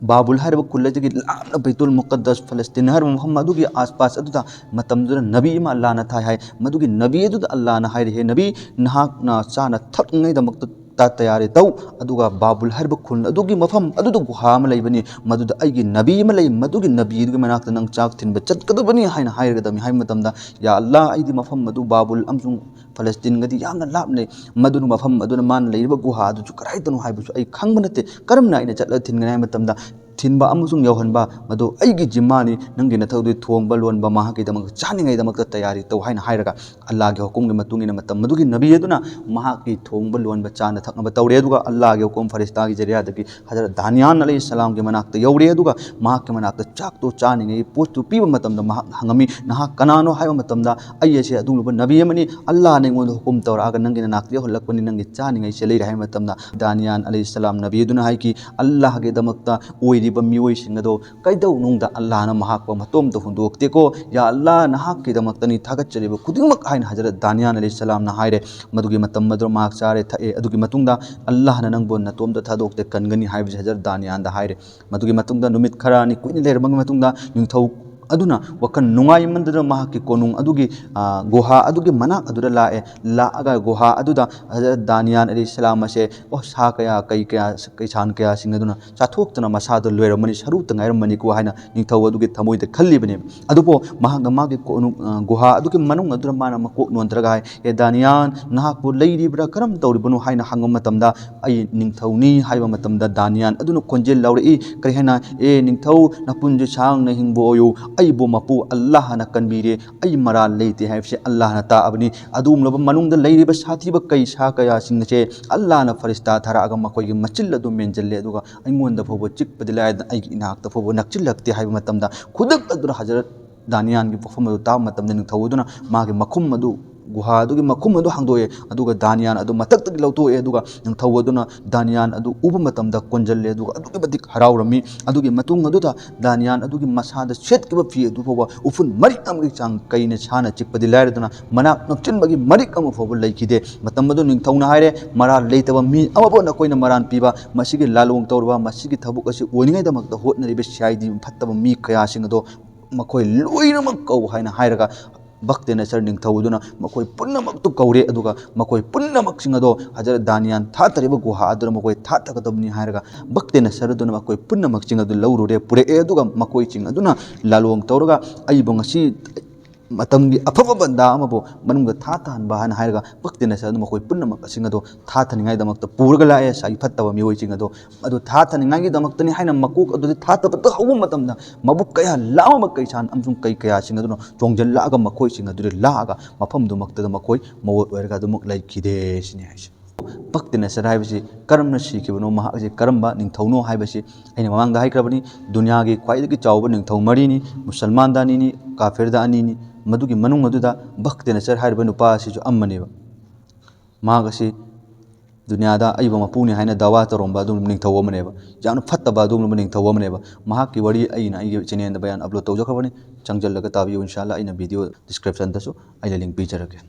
ꯕꯥꯕꯨꯜ ꯍꯥꯏꯔꯤꯕ ꯈꯨꯜ ꯑꯁꯤꯒꯤ ꯂꯥꯞꯅ ꯕꯩꯇꯨꯜ ꯃꯨꯀꯠꯗꯁ, ꯐꯂꯁꯇꯤꯟ ꯍꯥꯏꯔꯤꯕ ꯃꯐꯝ ꯑꯗꯨꯒꯤ ꯑꯥꯁꯄꯥꯁ ꯑꯗꯨꯗ ꯃꯇꯝꯗꯨꯗ ꯅꯕꯤ ꯑꯃ ꯑꯜꯂꯥꯅ ꯊꯥꯏ ꯍꯥꯏ꯫ ꯃꯗꯨꯒꯤ ꯅꯕꯤ ꯑꯗꯨꯗ ꯑꯜꯂꯥꯅ ꯍꯥꯏꯔꯤ, "ꯍꯦ ꯅꯕꯤ, ꯅꯍꯥꯛꯅ ꯆꯥꯅ ꯊꯛꯅꯉꯩꯗꯃꯛꯇ ꯇ ꯇꯌꯥꯔꯤ ꯇꯧ, ꯑꯗꯨꯒ ꯕꯥꯕꯨꯜ ꯍꯥꯏꯔꯤꯕ ꯈꯨꯜ ꯑꯗꯨꯒꯤ ꯃꯐꯝ ꯑꯗꯨꯗ ꯒꯨꯍꯥ ꯑꯃ ꯂꯩꯕꯅꯤ, ꯃꯗꯨꯗ ꯑꯩꯒꯤ ꯅꯕꯤ ꯑꯃ ꯂꯩ, ꯃꯗꯨꯒꯤ ꯅꯕꯤ ꯑꯗꯨꯒꯤ ꯃꯅꯥꯛꯇ ꯅꯪ ꯆꯥꯛ ꯊꯤꯟꯕ ꯆꯠꯀꯗꯕꯅꯤ ꯍꯥꯏꯅ ꯍꯥꯏꯔꯒꯗꯕꯅꯤ ꯍꯥꯏꯕ ꯃꯇꯝꯗ, "ꯌꯥ ꯑꯜꯂꯥ, ꯑꯩꯗꯤ ꯃꯐꯝ ꯑꯗꯨ ꯕꯥꯕꯨꯜ ꯑꯃꯁꯨꯡ ꯐꯂꯁꯇꯤꯟꯒꯗꯤ ꯌꯥꯝꯅ ꯂꯥꯞꯅꯩ, ꯃꯗꯨꯅ ꯃꯐꯝ ꯑꯗꯨꯅ ꯃꯥꯅ ꯂꯩꯔꯤꯕ ꯒꯨꯍꯥ ꯑꯗꯨꯁꯨ ꯀꯗꯥꯏꯗꯅꯣ ꯍꯥꯏꯕꯁꯨ ꯑꯩ ꯈꯪꯕ ꯅꯠꯇꯦ, ꯀꯔꯝꯅ ꯑꯩꯅ ꯆꯠꯂꯒ ꯊꯤꯟꯒꯅꯤ?" ꯍꯥꯏꯕ ꯃꯇꯝꯗ, ꯊꯤꯟꯕ ꯑꯃꯁꯨꯡ ꯌꯧꯍꯟꯕ ꯃꯗꯨ ꯑꯩꯒꯤ ꯖꯤꯝꯃꯥꯅꯤ, ꯅꯪꯒꯤ ꯅꯊꯧꯗꯤ ꯊꯣꯡꯕ ꯂꯣꯟꯕ ꯃꯍꯥꯛꯀꯤꯗꯃꯛ ꯆꯥꯅꯤꯡꯉꯥꯏꯗꯃꯛꯇ ꯇꯌꯥꯔꯤ ꯇꯧ ꯍꯥꯏꯅ ꯍꯥꯏꯔꯒ, ꯑꯜꯂꯥꯍꯒꯤ ꯍꯨꯀꯨꯝꯒꯤ ꯃꯇꯨꯡ ꯏꯟꯅ ꯃꯇꯝ ꯑꯗꯨꯒꯤ ꯅꯕꯤ ꯑꯗꯨꯅ ꯃꯍꯥꯛꯀꯤ ꯊꯣꯡꯕ ꯂꯣꯟꯕ ꯆꯥꯅ ꯊꯛꯅꯕ ꯇꯧꯔꯦ꯫ ꯑꯗꯨꯒ ꯑꯜꯂꯥꯍꯒꯤ ꯍꯨꯀꯨꯝ ꯐꯔꯤꯁꯇꯥꯒꯤ ꯖꯔꯤꯌꯥꯗꯒꯤ ꯍꯖꯔꯠ ꯗꯥꯅꯤꯌꯥꯟ ꯑꯂꯩꯍꯤ ꯁꯂꯥꯝꯒꯤ ꯃꯅꯥꯛꯇ ꯌꯧꯔꯦ꯫ ꯑꯗꯨꯒ ꯃꯍꯥꯛꯀꯤ ꯃꯅꯥꯛꯇ ꯆꯥꯛꯇꯨ ꯆꯥꯅꯤꯡꯉꯥꯏꯒꯤ ꯄꯣꯠꯇꯨ ꯄꯤꯕ ꯃꯇꯝꯗ ꯃꯍꯥꯛꯅ ꯍꯪꯉꯝꯃꯤ, "ꯅꯍꯥꯛ ꯀꯅꯥꯅꯣ?" ꯍꯥꯏꯕ ꯃꯇꯝꯗ, "ꯑꯩ ꯑꯁꯦ ꯑꯗꯨꯒꯨꯝꯂꯕ ꯅꯕꯤ ꯑꯃꯅꯤ, ꯑꯜꯂꯥꯍꯅ ꯑꯩꯉꯣꯟꯗ ꯍꯨꯀꯨꯝ ꯇꯧꯔꯛꯑꯒ ꯅꯪꯒꯤ ꯅꯅꯥꯛꯇ ꯌꯧꯍꯜꯂꯛꯄꯅꯤ, ꯅꯪꯒꯤ ꯆꯥꯅꯤꯡꯉꯥꯏꯁꯦ ꯂꯩꯔꯦ" ꯍꯥꯏꯕ ꯃꯇꯝꯗ, ꯗꯥꯅꯤꯌꯥꯟ ꯑꯂꯩꯍꯤ ꯁꯂꯥꯝ ꯅꯕꯤ ꯑꯗꯨꯅ ꯍꯥꯏꯈꯤ, "ꯑꯜꯂꯥꯍꯒꯤꯗꯃꯛꯇ ꯑꯣꯏꯔꯤꯕ ꯃꯤꯑꯣꯏꯁꯤꯡ ꯑꯗꯣ ꯀꯩꯗꯧꯅꯨꯡꯗ ꯑꯜꯂꯥꯍꯅ ꯃꯍꯥꯛꯄꯨ ꯃꯇꯣꯝꯇ ꯍꯨꯟꯗꯣꯛꯇꯦꯀꯣ꯫ ꯌꯥ ꯑꯜꯂꯥꯍ, ꯅꯍꯥꯛꯀꯤꯗꯃꯛꯇꯅꯤ ꯊꯥꯒꯠꯆꯔꯤꯕ ꯈꯨꯗꯤꯡꯃꯛ" ꯍꯥꯏꯅ ꯍꯖꯔꯠ ꯗꯥꯅꯤꯌꯥꯟ ꯑꯂꯩꯍꯤ ꯁꯂꯥꯝꯅ ꯍꯥꯏꯔꯦ꯫ ꯃꯗꯨꯒꯤ ꯃꯇꯝ ꯑꯗꯨꯗ ꯃꯍꯥꯛ ꯆꯥꯔꯦ ꯊꯛꯑꯦ꯫ ꯑꯗꯨꯒꯤ ꯃꯇꯨꯡꯗ, "ꯑꯜꯂꯥꯍꯅ ꯅꯪꯕꯨ ꯅꯇꯣꯝꯇ ꯊꯥꯗꯣꯛꯇꯦ, ꯀꯟꯒꯅꯤ" ꯍꯥꯏꯕꯁꯤ ꯍꯖꯔꯠ ꯗꯥꯅꯤꯌꯥꯟꯗ ꯍꯥꯏꯔꯦ꯫ ꯃꯗꯨꯒꯤ ꯃꯇꯨꯡꯗ ꯅꯨꯃꯤꯠ ꯈꯔꯅꯤ ꯀꯨꯏꯅ ꯂꯩꯔꯕ ꯃꯇꯨꯡꯗ, ꯅꯤꯡꯊꯧ ꯑꯗꯨꯅ ꯋꯥꯈꯜ ꯅꯨꯡꯉꯥꯏꯃꯟꯗꯅ ꯃꯍꯥꯛꯀꯤ ꯀꯣꯅꯨꯡ ꯑꯗꯨꯒꯤ, ꯑ, ꯒꯨꯍꯥ ꯑꯗꯨꯒꯤ ꯃꯅꯥꯛ ꯑꯗꯨꯗ ꯂꯥꯛꯑꯦ꯫ ꯂꯥꯛꯑꯒ ꯒꯨꯍꯥ ꯑꯗꯨꯗ ꯍꯖꯔꯠ ꯗꯥꯅꯤꯌꯥꯟ ꯑꯂꯩꯍꯤ ꯁꯂꯥꯝ ꯑꯁꯦ, ꯑꯣ, ꯁꯥ ꯀꯌꯥ, ꯀꯩ ꯀꯌꯥ, ꯀꯩꯁꯥꯟ ꯀꯌꯥꯁꯤꯡ ꯑꯗꯨꯅ ꯆꯥꯊꯣꯛꯇꯅ ꯃꯁꯥꯗꯣ ꯂꯣꯏꯔꯝꯃꯅꯤ, ꯁꯔꯨꯇ ꯉꯥꯏꯔꯝꯃꯅꯤꯀꯣ ꯍꯥꯏꯅ ꯅꯤꯡꯊꯧ ꯑꯗꯨꯒꯤ ꯊꯃꯣꯏꯗ ꯈꯜꯂꯤꯕꯅꯦꯕ꯫ ꯑꯗꯨꯕꯨ ꯃꯍꯥꯛꯅ ꯃꯥꯒꯤ ꯀꯣꯅꯨꯡ, ꯑ, ꯒꯨꯍꯥ ꯑꯗꯨꯒꯤ ꯃꯅꯨꯡ ꯑꯗꯨꯗ ꯃꯥꯅ ꯃꯀꯣꯛ ꯅꯣꯟꯊꯔꯒ ꯍꯥꯏ, "ꯑꯦ ꯗꯥꯅꯤꯌꯥꯟ, ꯅꯍꯥꯛꯄꯨ ꯂꯩꯔꯤꯕ꯭ꯔꯥ, ꯀꯔꯝ ꯇꯧꯔꯤꯕꯅꯣ?" ꯍꯥꯏꯅ ꯍꯪꯕ ꯃꯇꯝꯗ, "ꯑꯩ ꯅꯤꯡꯊꯧꯅꯤ" ꯍꯥꯏꯕ ꯃꯇꯝꯗ, ꯗꯥꯅꯤꯌꯥꯟ ꯑꯗꯨꯅ ꯈꯣꯟꯖꯦꯜ ꯂꯧꯔꯛꯏ, ꯀꯔꯤ ꯍꯥꯏꯅ? "ꯑꯦ ꯅꯤꯡꯊꯧ, ꯅꯄꯨꯟꯁꯤ ꯁꯥꯡꯅ ꯍꯤꯡꯕ ꯑꯣꯏꯌꯨ, ꯑꯩꯕꯨ ꯃꯄꯨ ꯑꯜꯂꯥꯍꯅ ꯀꯟꯕꯤꯔꯦ, ꯑꯩ ꯃꯔꯥꯜ ꯂꯩꯇꯦ ꯍꯥꯏꯕꯁꯤ ꯑꯜꯂꯥꯍꯅ ꯇꯥꯛꯑꯕꯅꯤ꯫ ꯑꯗꯨꯒꯨꯝꯂꯕ ꯃꯅꯨꯡꯗ ꯂꯩꯔꯤꯕ ꯁꯥꯊꯤꯕ ꯀꯩ ꯁꯥ ꯀꯌꯥꯁꯤꯡ ꯑꯁꯦ ꯑꯜꯂꯥꯍꯅ ꯐꯔꯤꯁꯇꯥ ꯊꯥꯔꯛꯑꯒ ꯃꯈꯣꯏꯒꯤ ꯃꯆꯤꯜ ꯑꯗꯨ ꯃꯦꯟꯁꯤꯜꯂꯦ, ꯑꯗꯨꯒ ꯑꯩꯉꯣꯟꯗ ꯐꯥꯎꯕ ꯆꯤꯛꯄꯗꯤ ꯂꯥꯏꯔꯗꯅ ꯑꯩꯒꯤ ꯏꯅꯥꯛꯇ ꯐꯥꯎꯕ ꯅꯛꯁꯤꯜꯂꯛꯇꯦ" ꯍꯥꯏꯕ ꯃꯇꯝꯗ, ꯈꯨꯗꯛ ꯑꯗꯨꯗ ꯍꯖꯔꯠ ꯗꯥꯅꯤꯌꯥꯟꯒꯤ ꯋꯥꯐꯝ ꯑꯗꯨ ꯇꯥꯕ ꯃꯇꯝꯗ, ꯅꯤꯡꯊꯧ ꯑꯗꯨꯅ ꯃꯥꯒꯤ ꯃꯈꯨꯝ ꯑꯗꯨ, ꯒꯨꯍꯥ ꯑꯗꯨꯒꯤ ꯃꯈꯨꯝ ꯑꯗꯨ ꯍꯥꯡꯗꯣꯛꯑꯦ, ꯑꯗꯨꯒ ꯗꯥꯅꯤꯌꯥꯟ ꯑꯗꯨ ꯃꯊꯛꯇꯒꯤ ꯂꯧꯊꯣꯛꯑꯦ꯫ ꯑꯗꯨꯒ ꯅꯤꯡꯊꯧ ꯑꯗꯨꯅ ꯗꯥꯅꯤꯌꯥꯟ ꯑꯗꯨ ꯎꯕ ꯃꯇꯝꯗ ꯀꯣꯟꯖꯜꯂꯦ, ꯑꯗꯨꯒ ꯑꯗꯨꯛꯀꯤ ꯃꯇꯤꯛ ꯍꯔꯥꯎꯔꯝꯃꯤ꯫ ꯑꯗꯨꯒꯤ ꯃꯇꯨꯡ ꯑꯗꯨꯗ ꯗꯥꯅꯤꯌꯥꯟ ꯑꯗꯨꯒꯤ ꯃꯁꯥꯗ ꯁꯦꯠꯈꯤꯕ ꯐꯤ ꯑꯗꯨ ꯐꯥꯎꯕ ꯎꯐꯨꯟ ꯃꯔꯤꯛ ꯑꯃꯒꯤ ꯆꯥꯡ ꯀꯩꯅ ꯁꯥꯅ ꯆꯤꯛꯄꯗꯤ ꯂꯥꯏꯔꯗꯅ, ꯃꯅꯥꯛ ꯅꯛꯁꯤꯟꯕꯒꯤ ꯃꯔꯤꯛ ꯑꯃ ꯐꯥꯎꯕ ꯂꯩꯈꯤꯗꯦ꯫ ꯃꯇꯝ ꯑꯗꯨ ꯅꯤꯡꯊꯧꯅ ꯍꯥꯏꯔꯦ, "ꯃꯔꯥꯜ ꯂꯩꯇꯕ ꯃꯤ ꯑꯃꯕꯨ ꯅꯈꯣꯏꯅ ꯃꯔꯥꯟ ꯄꯤꯕ, ꯃꯁꯤꯒꯤ ꯂꯥꯂꯣꯡ ꯇꯧꯔꯕ, ꯃꯁꯤꯒꯤ ꯊꯕꯛ ꯑꯁꯤ ꯑꯣꯏꯅꯤꯡꯉꯥꯏꯗꯃꯛꯇ ꯍꯣꯠꯅꯔꯤꯕ ꯁꯤ ꯑꯥꯏ ꯗꯤ ꯐꯠꯇꯕ ꯃꯤ ꯀꯌꯥꯁꯤꯡ ꯑꯗꯣ ꯃꯈꯣꯏ ꯂꯣꯏꯅꯃꯛ ꯀꯧ" ꯍꯥꯏꯅ ꯍꯥꯏꯔꯒ, ꯕꯛꯇꯤꯅꯦꯁꯔ ꯅꯤꯡꯊꯧ ꯑꯗꯨꯅ ꯃꯈꯣꯏ ꯄꯨꯝꯅꯃꯛꯇꯨ ꯀꯧꯔꯦ, ꯑꯗꯨꯒ ꯃꯈꯣꯏ ꯄꯨꯝꯅꯃꯛꯁꯤꯡ ꯑꯗꯣ ꯍꯖꯔꯠ ꯗꯥꯅꯤꯌꯥꯟ ꯊꯥꯊꯔꯤꯕ ꯒꯨꯍꯥ ꯑꯗꯨꯗ ꯃꯈꯣꯏ ꯊꯥꯊꯒꯗꯕꯅꯤ ꯍꯥꯏꯔꯒ, ꯕꯛꯇꯤꯅꯦꯁꯔ ꯑꯗꯨꯅ ꯃꯈꯣꯏ ꯄꯨꯝꯅꯃꯛꯁꯤꯡ ꯑꯗꯨ ꯂꯧꯔꯨꯔꯦ, ꯄꯨꯔꯛꯑꯦ, ꯑꯗꯨꯒ ꯃꯈꯣꯏꯁꯤꯡ ꯑꯗꯨꯅ ꯂꯥꯂꯣꯡ ꯇꯧꯔꯒ ꯑꯩꯕꯨ ꯉꯁꯤ ꯃꯇꯝꯒꯤ ꯑꯐꯕ ꯕꯟꯗꯥ ꯑꯃꯕꯨ ꯃꯅꯨꯡꯗ ꯊꯥꯊꯍꯟꯕ ꯍꯥꯏꯅ ꯍꯥꯏꯔꯒ, ꯕꯛꯇꯤꯅꯦꯁꯔ ꯑꯗꯨ ꯃꯈꯣꯏ ꯄꯨꯝꯅꯃꯛ ꯑꯁꯤꯡ ꯑꯗꯣ ꯊꯥꯊꯅꯤꯡꯉꯥꯏꯗꯃꯛꯇ ꯄꯨꯔꯒ ꯂꯥꯛꯑꯦ꯫ ꯉꯁꯥꯏꯒꯤ ꯐꯠꯇꯕ ꯃꯤꯑꯣꯏꯁꯤꯡ ꯑꯗꯣ, ꯑꯗꯨ ꯊꯥꯊꯅꯤꯡꯉꯥꯏꯒꯤꯗꯃꯛꯇꯅꯤ ꯍꯥꯏꯅ ꯃꯀꯣꯛ ꯑꯗꯨꯗ ꯊꯥꯊꯕꯗ ꯍꯧꯕ ꯃꯇꯝꯗ, ꯃꯕꯨꯛ ꯀꯌꯥ ꯂꯥꯝꯃꯕ ꯀꯩꯁꯥꯟ ꯑꯃꯁꯨꯡ ꯀꯩ ꯀꯌꯥꯁꯤꯡ ꯑꯗꯨꯅ ꯆꯣꯡꯁꯤꯜꯂꯛꯑꯒ ꯃꯈꯣꯏꯁꯤꯡ ꯑꯗꯨꯗ ꯂꯥꯛꯑꯒ ꯃꯐꯝꯗꯨꯃꯛꯇꯗ ꯃꯈꯣꯏ ꯃꯋꯣꯠ ꯑꯣꯏꯔꯒ ꯑꯗꯨꯃꯛ ꯂꯩꯈꯤꯗꯦ ꯁꯤꯅꯤ ꯍꯥꯏꯁꯦ꯫ ꯕꯛꯇꯤꯅꯦꯁꯔ ꯍꯥꯏꯕꯁꯤ ꯀꯔꯝꯅ ꯁꯤꯈꯤꯕꯅꯣ, ꯃꯍꯥꯛ ꯑꯁꯤ ꯀꯔꯝꯕ ꯅꯤꯡꯊꯧꯅꯣ ꯍꯥꯏꯕꯁꯤ ꯑꯩꯅ ꯃꯃꯥꯡꯗ ꯍꯥꯏꯈ꯭ꯔꯕꯅꯤ꯫ ꯗꯨꯅꯤꯌꯥꯒꯤ ꯈ꯭ꯋꯥꯏꯗꯒꯤ ꯆꯥꯎꯕ ꯅꯤꯡꯊꯧ ꯃꯔꯤꯅꯤ, ꯃꯨꯁꯜꯃꯥꯟꯗ ꯑꯅꯤꯅꯤ, ꯀꯥꯐꯤꯔꯗ ꯑꯅꯤꯅꯤ꯫ ꯃꯗꯨꯒꯤ ꯃꯅꯨꯡ ꯑꯗꯨꯗ ꯕꯛꯇꯤꯅꯦꯁꯔ ꯍꯥꯏꯔꯤꯕ ꯅꯨꯄꯥ ꯑꯁꯤꯁꯨ ꯑꯃꯅꯦꯕ꯫ ꯃꯍꯥꯛ ꯑꯁꯤ ꯗꯨꯅꯤꯌꯥꯗ ꯑꯏꯕ ꯃꯄꯨꯅꯤ ꯍꯥꯏꯅ ꯗꯥꯋꯥ ꯇꯧꯔꯝꯕ ꯑꯗꯨꯒꯨꯝꯂꯕ ꯅꯤꯡꯊꯧ ꯑꯃꯅꯦꯕ꯫ ꯌꯥꯝꯅ ꯐꯠꯇꯕ ꯑꯗꯨꯒꯨꯝꯂꯕ ꯅꯤꯡꯊꯧ ꯑꯃꯅꯦꯕ꯫ ꯃꯍꯥꯛꯀꯤ ꯋꯥꯔꯤ ꯑꯩꯅ ꯑꯩꯒꯤ ꯆꯦꯅꯦꯜꯗ ꯕꯌꯥꯟ ꯑꯞꯂꯣꯗ ꯇꯧꯖꯈ꯭ꯔꯕꯅꯤ, ꯆꯪꯁꯤꯜꯂꯒ ꯇꯥꯕꯤꯌꯨ꯫ ꯏꯟꯁꯥ ꯑꯜꯂꯥ ꯑꯩꯅ ꯚꯤꯗꯤꯑꯣ ꯗꯤꯁꯀ꯭ꯔꯤꯞꯁꯟꯗꯁꯨ ꯑꯩꯅ ꯂꯤꯡ ꯄꯤꯖꯔꯛꯀꯦ꯫